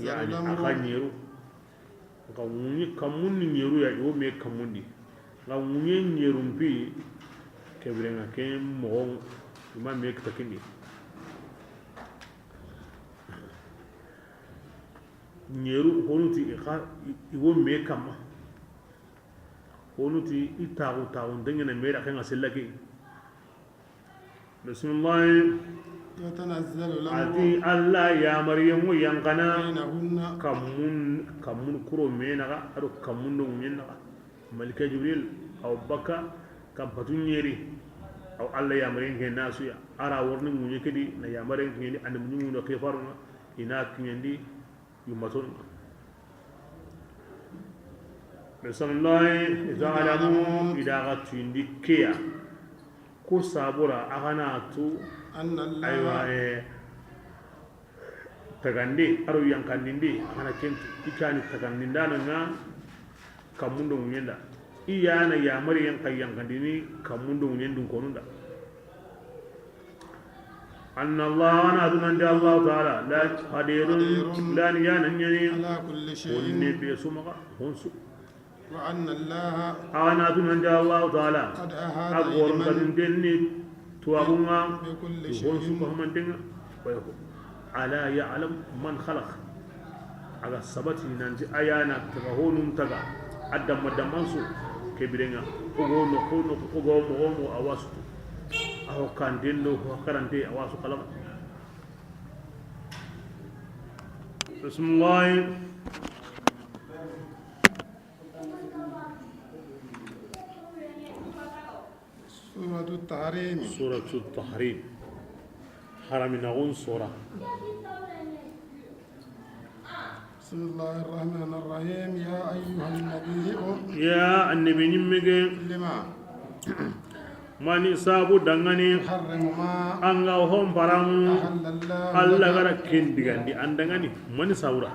yani, a xa ɲeru. Nxa ŋuɲe kammun ni ɲeru ya, i wo me kammundi. Nxa ŋuɲe ɲerun pi, ke biren ŋa ke moxo, i ma me kita kindi. Ɲeru, honu ti i xa, i wo me kamma. Honu ti i taxu, taxu, ndengene me da ke ŋa sella ke. Bisimilahi. يتنزل الأمر. A ti Alla yamariyen ŋo yanqana. بينهن. Kammun, kammun kuro me naxa, a do kammun do ŋuɲen naxa. Malika Jibril, a wo bakka, kanpatu ɲeri. A wo Alla yamariyen ke na su ya. A ra worini ŋuɲe ke di, na yamariyen ke ɲendi, a na muɲu ŋundo ke farun ŋa, i na kiɲendi. Yummatun. Bisimilahi, i ta alamu, i da ga tuyindi ke ya. Ku sabura, a ga na tu, aywa, eh, tagandi, a do yanqandindi, a ga na ken tu, i xa ni tagandindana ŋa, kammun do ŋuɲen da. I ya na yamariyen xa yanqandini, kammun do ŋuɲen dunkonun da. أن الله, a na tu nanti Allahu Taala, la, قدير, la ni ya na ɲani, على كل شيء, honne be su maxa, hon su. وأن الله, a na tu nanti Allahu Taala, قد أحاط, a goron علما, kadin denni, tuwaxun ŋa, بكل شيء, hon su ko hamanten ŋa. Wa yaqulu, ألا يعلم من خلق. A ga sabati nanti a ya na taga honun taga, a damma damman su, ke biren ŋa, o go no, o no, o go mo, o mo a wa su. A ho kanten do, ho karante a wa su kalama. Bisimilahi. سورة التحريم. سورة التحريم. Haraminaxun sora. بسم الله الرحمن الرحيم. يا أيها النبي. Ya annabi ɲimme ke. لم. Mani sabu danŋa ni. تحرم ما. An ga hon paramu. أحل الله لك. Alla ga ra ken digandi an danŋa ni. Mani sabu ra.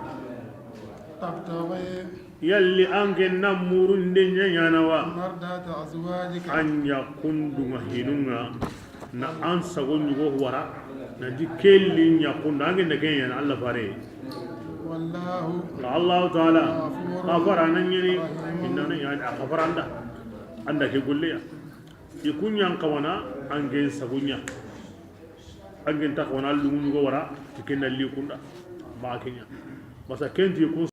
تبتغي. Yalli an ke na murunde ɲa ɲaana wa? مرضات أزواجك. An ɲaxundun ŋa hinun ŋa, na an sago ɲugo wara, na di kelli ɲaxunda, an ke na ke ɲaana Alla fare. والله. Nxa Allahu Taala, غفور. Xafara na ɲani, رحيم. Inna na ɲani a xafaranda, an da ke golle ya. I kun ɲan xawana, an ke sago ɲa. An ke ta xawana lungu ɲugo wara, ti ke na li kunda, ma ke ɲa. Masa ken ti kun